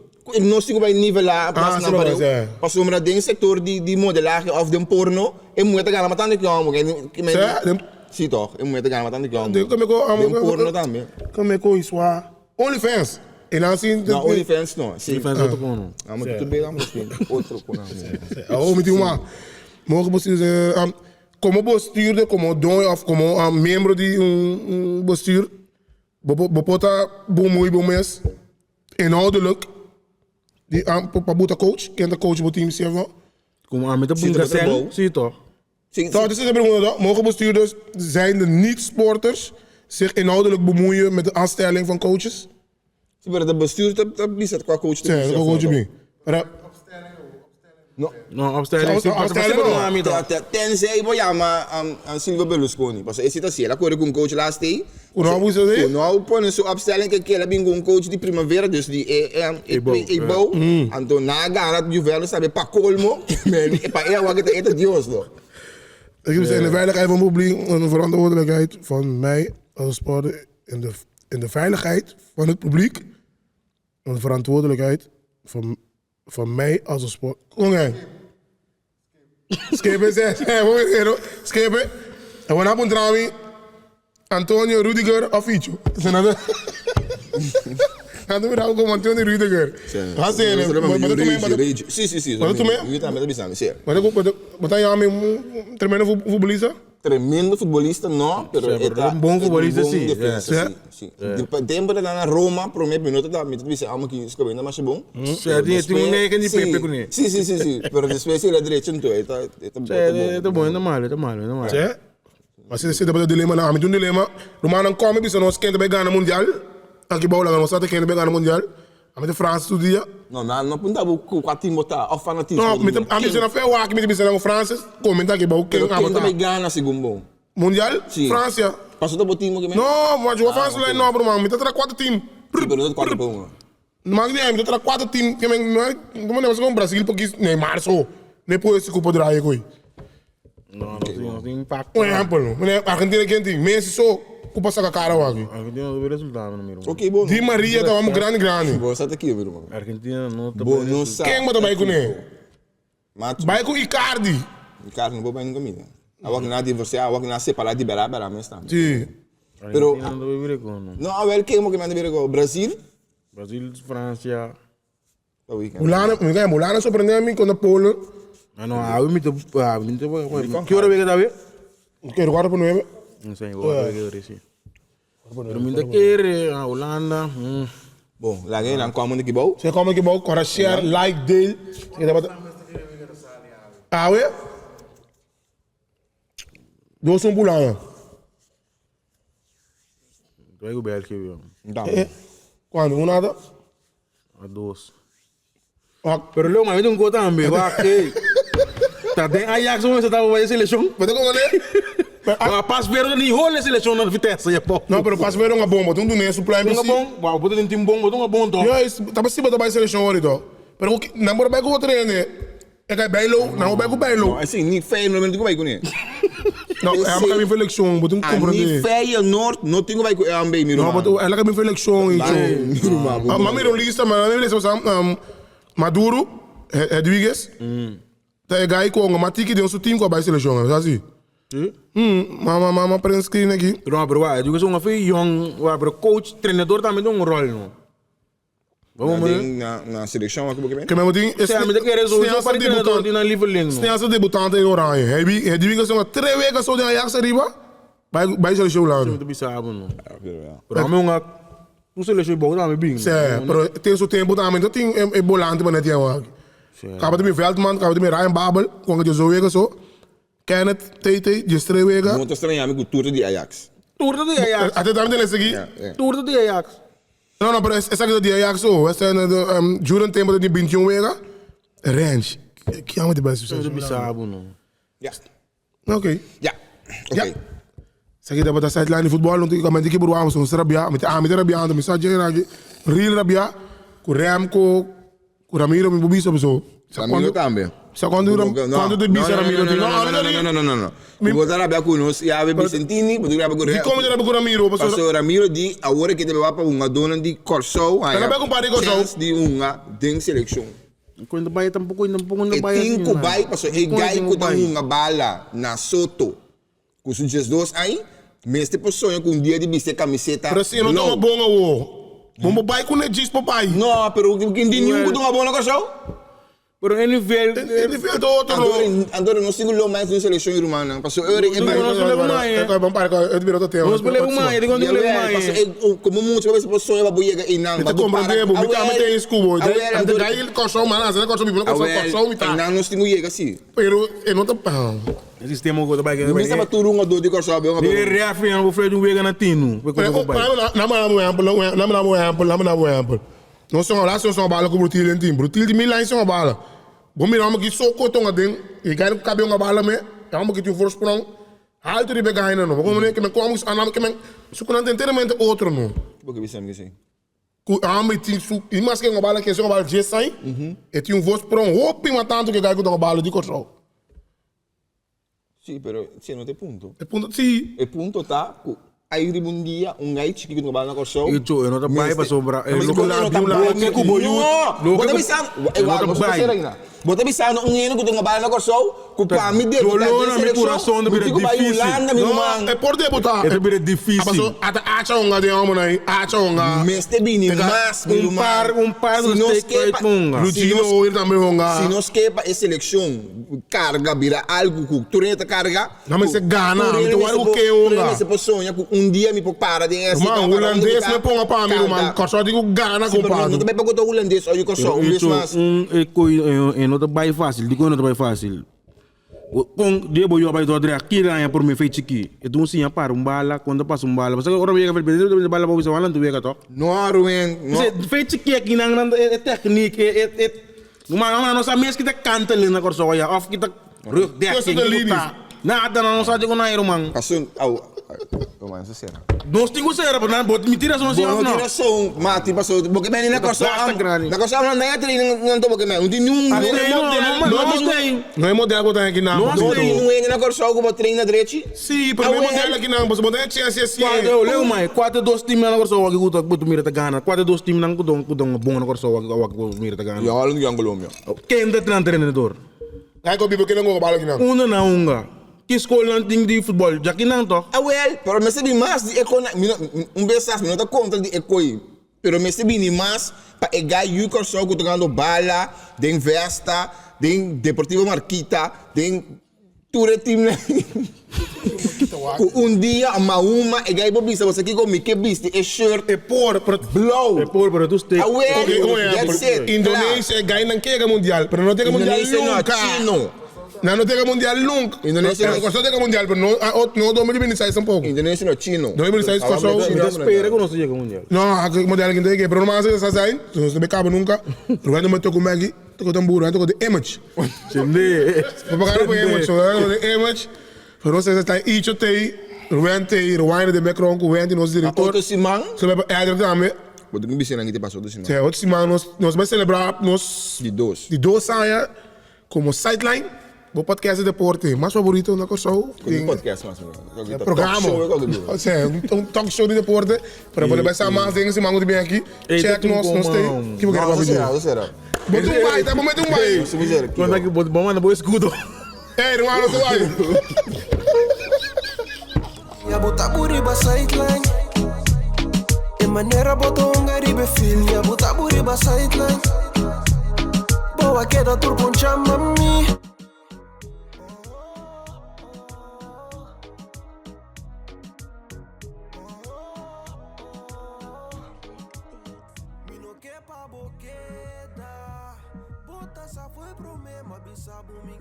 Não sigo vai nivelar, Ah, mas sim, não mas é. Passou uma den sector de de modelagem of de porno, e muito gana matando que homo, que Sim, den- Sim, toch, e muito gana matando que homo. Den como eu Den porno também. Como eu isso ah. OnlyFans. E dan assim Não, OnlyFans não. Sim. Faz outro kono. Ah, mas tudo bem, mas outro kono. Oh, met die uma. Mogen bestuur, como bestuurder, como dono of como membro de um bestuur, bepota bemoei bemes, inhoudelijk, die aan pa coach, kent de coach op team zelf wel. Como a mim tá Sim, bunga dat is bom. sen, sim toch. Sim, Nou, dat is de pregunta, toch? Mogen bestuurders, zijn de niet-sporters, zich inhoudelijk bemoeien met de aanstelling van coaches? sim, maar de bestuur dat dat is het qua coach. Sim, dat coach me. Maar No, opstelling, sim, Opstelling, passa no. a mim toch. Tenzij, bo ja, maar aan Silvio Berlusconi. Pas is het assim, ela corre com coach laatst day. Hoe nou is dat, hè? Nou, pone sua opstelling que ela vem com coach de primavera, dus die E E bom, E bom. Então na gara Juventus sabe pa colmo, men pa ela wat het het Dios lo. Ik heb in de veiligheid van het publiek en de verantwoordelijkheid van mij als sporter in de veiligheid van het publiek en de verantwoordelijkheid van mij als een sport. Kom hè. Skip zeg. Skip. En we hebben een Antonio Rudiger of Icho. Zijn dat? Dan doen we dat ook om Antonio Rudiger. Ga zeggen. Sim, sim, sim. Wat doe je? Eu também bisa, sim. Wat ik wat wat hij aan een tremendo voetballista? Tremendo futbolista, no, pero Sí, pero un bom futbolista, sí, Defensa, sí. sí. sí. Tempo da na Roma, promete minuto da, me disse, amo que isso ainda mais bom. Sí, tiene un negen die Pepe con ele. Sim, sim, sim, sim. Pero después ele direito, então, está está É, tá bom, tá malo, tá malo, tá malo. Sim. Maar ze zitten bij het dilemma, nou, met een dilemma. Romanen komen bij ons kind bij Ghana Mundial. Aqui baula nós só tem bij Ghana Mundial. A met de Frans studia. No, na no punta bu ku kwa team botar of fanatismo. No, met a met na fé wa met de na Frans, comenta aqui bau Pero quem quem também gana segundo bom. Mundial, Sim. França. Passou do time que No, mas o Frans lá não, bro, man, met tra quatro team. Pero não quatro bom. Mas nem met tra quatro team, que men não não não Brasil porque Neymar só. Nem pode se culpa draai coi. Não, não tem, não tem impacto. Um exemplo, né? Argentina quem tem Messi só culpa saca cara wa aqui. Argentina não tem resultado, não miro. Ok, bom. Di Maria tá um grande grande. Bom, sai daqui, meu irmão. Argentina não tá Bom, não sabe. Quem manda vai com ele? Mas Vai com Icardi. cara, não vou para ninguém. A wak na divorciar, a wak na separar de berá, berá, mas tá. Sim. Pero Argentina não tem com não. não, a ver quem que manda ver Brasil. Brasil, França. Tá weekend. Mulana, me Mulana surpreendeu a mim quando a Polen. Ah, não, a mim te, a mim te, que hora vem que tá bem? Quero 4 por 9. Sí, bo sí. Pero mi ta kere na Hulanda. Bon, laga nan comment aki bou. Si comment aki bou, kora share, like, deel. Awe. Dos un pulanga. Doi ku België weer. Eh, Cuando? Una ata? A dos. Wak. Pero leo, maar weet un kota tambe. Wak, hey. Ta den Ajax momento tava bij de selección. Weet je como ne? Maar pas weer die hele selección naar Vitesse. Je pop. No, pero pas weer een bomba. Toen toen nee, supply Een bom. Wauw, boete een team bom, boete een bom toch? Juist, dat is wat bij selección hoor toch. Pero ook, na moro bij go trainen. Ik ga bijlo, na bij go bijlo. No, assim, ni Feyenoord não tenho bij com No, é uma caminho seleção, botum Ah, ni compreender. Feyenoord não tenho bij com é ambe mi No, irmão. but ela caminho seleção e Irmão. Maar miro lista, maar dan lista Maduro, Hedwiges. Ta gai ko nga matiki de ons team ko bij seleção, sabe? Mama mama print screen aqui. No, pero waar, je is ongeveer jong, waar, pero coach, treinador também tem um rol, no. Vamos Na, ver. na, na seleção aqui porque Que mesmo tem Sim, mas ik quero sowieso para treinador die naar lieveling, no. Snelste debutante in Oranje. Hedwiges is twee weken zo de Ajax arriba. Bij bij seleção lá. Muito bizarro, no. Pero a uma um seleção boa também bem. Sim, pero tem seu tempo também, então tem é volante mas net ja. Acaba de me Veldman, acaba de me Ryan Babel, quando eu zo weken zo. Kenneth, TT, de twee weken. Não tô estranhando com tudo de Ajax. Tour de Ajax. Até também tem esse aqui. É. Tour de Ajax. Não, não, pero essa aqui de Ajax zo. Essa é de during tempo de 21 weken. Range. Que ama de best Muito bizarro, no. Ja. Oké. Ja. Ja. Oké. Zeg je dat de sideline voetbal, want ik ben die broer zo'n rabia, met ah met rabia, met sa jera real rabia, ku Remco, ku Ramiro mi bubi zo. Ramiro também. Sa quando quando de bisa Ramiro, No, no, no, no, no, no, no, no. O botar rabia com nós, ya be Vicentini, botar rabia com Di come rabia com Ramiro, Passou Ramiro di agora que teve para uma dona de Corsou, aí. Ela vai com pari Corsou. De uma den seleção. Quando vai tampouco tampouco não E vai tem que vai, passou e gai que tem uma bala na Soto. Com os dois aí, mesmo pessoa com um dia de vestir camiseta. Pero assim, não toma bom o. Bom pai com ne gis papai. Não, pero quem tem nenhum que toma bola Corsou? Pero em nível Ele fez outro. Andorra não sigo mais na seleção romana. Passou eu e Não, não leva mais, é. Vamos parar, eu te outro tema. Nós levamos mais, digo não leva mais. Como muito vezes pessoa vai boiega e não. Te compreender, bo, mi tá tem escubo. Ante gai Corsou, mano, se Corsou, mi não Corsou, Corsou mi tá. Não, não sigo chega assim. Pero eu não tá. O sistema que vai Não me sabe turunga do de Corsou, bem. Ele ref não vou fazer um vega na tino. Na na na na na na na Não são lá, são bala com Brutil em tim. Brutil de mil lá são bala. Bom mirar que soco tonga ding. E gai cabe uma bala me. Amo que tem voorsprong. Alto de begaina no. Como que me como anam que me su con inteiramente outro no. Porque vi sempre assim. Ku amo tem su e mais que uma bala que são bala de sai. E tem um voorsprong hope mas tanto que gai com uma bala de control. Sim, pero se não tem ponto. E ponto sim. E ponto tá aí de um dia um gai chiquito que bala na Corsou. E tu, eu não tá pai para sobrar. Eu não Não, que boiu. Bota bisando, bota bisando um ano que tem uma bala na Corsou, que para mim debutar. Dolor na meu coração, de difícil. Não, é por debutar. É bem difícil. Até acha um de homem aí, acha um. Meste bini mas um par do steak Lucino ele também um. Se não esquepa a seleção carga vira algo que tu reta carga. Não mas você gana, então o que um. Você sonha que um dia me para de essa. Mano, holandês me ponga para mim, mano. Corsou digo gana compadre. Não também para o holandês, olha Corsou, um vez mais. Um é não tá bem fácil, digo não tá bem fácil. Com debo eu vai todo aqui lá por me feito aqui. Então sim, para um bala, quando passa um bala, você agora vem que bala para você lá tu vê que Não, Ruben, não. Feito aqui aqui na é técnica, é uma nossa mesa que tá canta ali na Corsou, ya, of que tá rugdekking. Nada, não sabe com nada, irmão. Passou, au, Romano, isso será. Nós temos será, mas não, bot me tira só assim, não. Tira só, mati passou, porque bem na Corsou, na Corsou não é treino, não tô porque não tem nenhum, não tem. Não é modelo que tem aqui não. Não tem nenhum na Corsou que vou treinar direito. Sim, pero não é modelo aqui não, você bota chance assim. Quatro, leu mai, 4 2 time na Corsou aqui que tu mira ta gana. 4 2 time nang kudong kudong bom na Corsou aqui mira ta gana. Ja, olha no Colômbia. Quem tá treinador? Aí que eu bibo que não gosto aqui não. Una na unga. Que escola não tem de futebol? Já que não toh. Ah, well, pero me sebi mais de eco, um vez me não tá contra de eco, pero me sebi mais para egai yu Corsou que tocando bala, den Vesta, den Deportivo Marquita, den Ture team. Ku un dia Mahuma e gai bo bisa bo sa kiko mi ke bisti e shirt E por, pero blou. E por, pero tu steek. Awe, Ok, un ehempel. that's it. Indonesia, e gainan ke yega mundial, pero no ta yega mundial Indonesia no, nunca. chino. Nan no ta yega mundial nunca. Indonesia no. No ta yega mundial, pero no, ah, no 2026 tampoco. Indonesia no, chino. 2026 Kòrsou. Mi ta spera ku nos ta yega mundial. No, a mundial ki ta yega, pero no mas sa zijn, nos no be kaba nunca. Rubén no me toku Maggie, toku tamburo, toku de image. Chende. Propaganda pa image, so de image. Pero nos ta Icho tei, Rubén tei, Rewind de background ku Wendy, nos director. Otro siman. So we hebben Edric tambe. Bo ta bisa nan ki te pasa otro siman. Sí, otro siman nos bai celebra nos Di dos. di dos aña como Sideline, bo podcast di deporte mas favorito na Kòrsou. Ku di podcast mas o Programa. Talk show e kòke O sea, un talk show di deporte. Pero bo bai sa mas den siman ku ta bin aki. Check nos, nos te. Ki bo kere No, papia di? será, será. Bo ta un bai, ta bo mete un bai. Konta ki bo manda bo eskudo. Ey, ruman, nos ta bai. Ya bo ta buri ba sideline. E manera bo ta hunga riba e feel. Ya bo ta buri ba sideline. Bo a keda tur poncha mami. Mi no ke pa bo keda. Bo ta sa fue prome, ma bisa bo mi.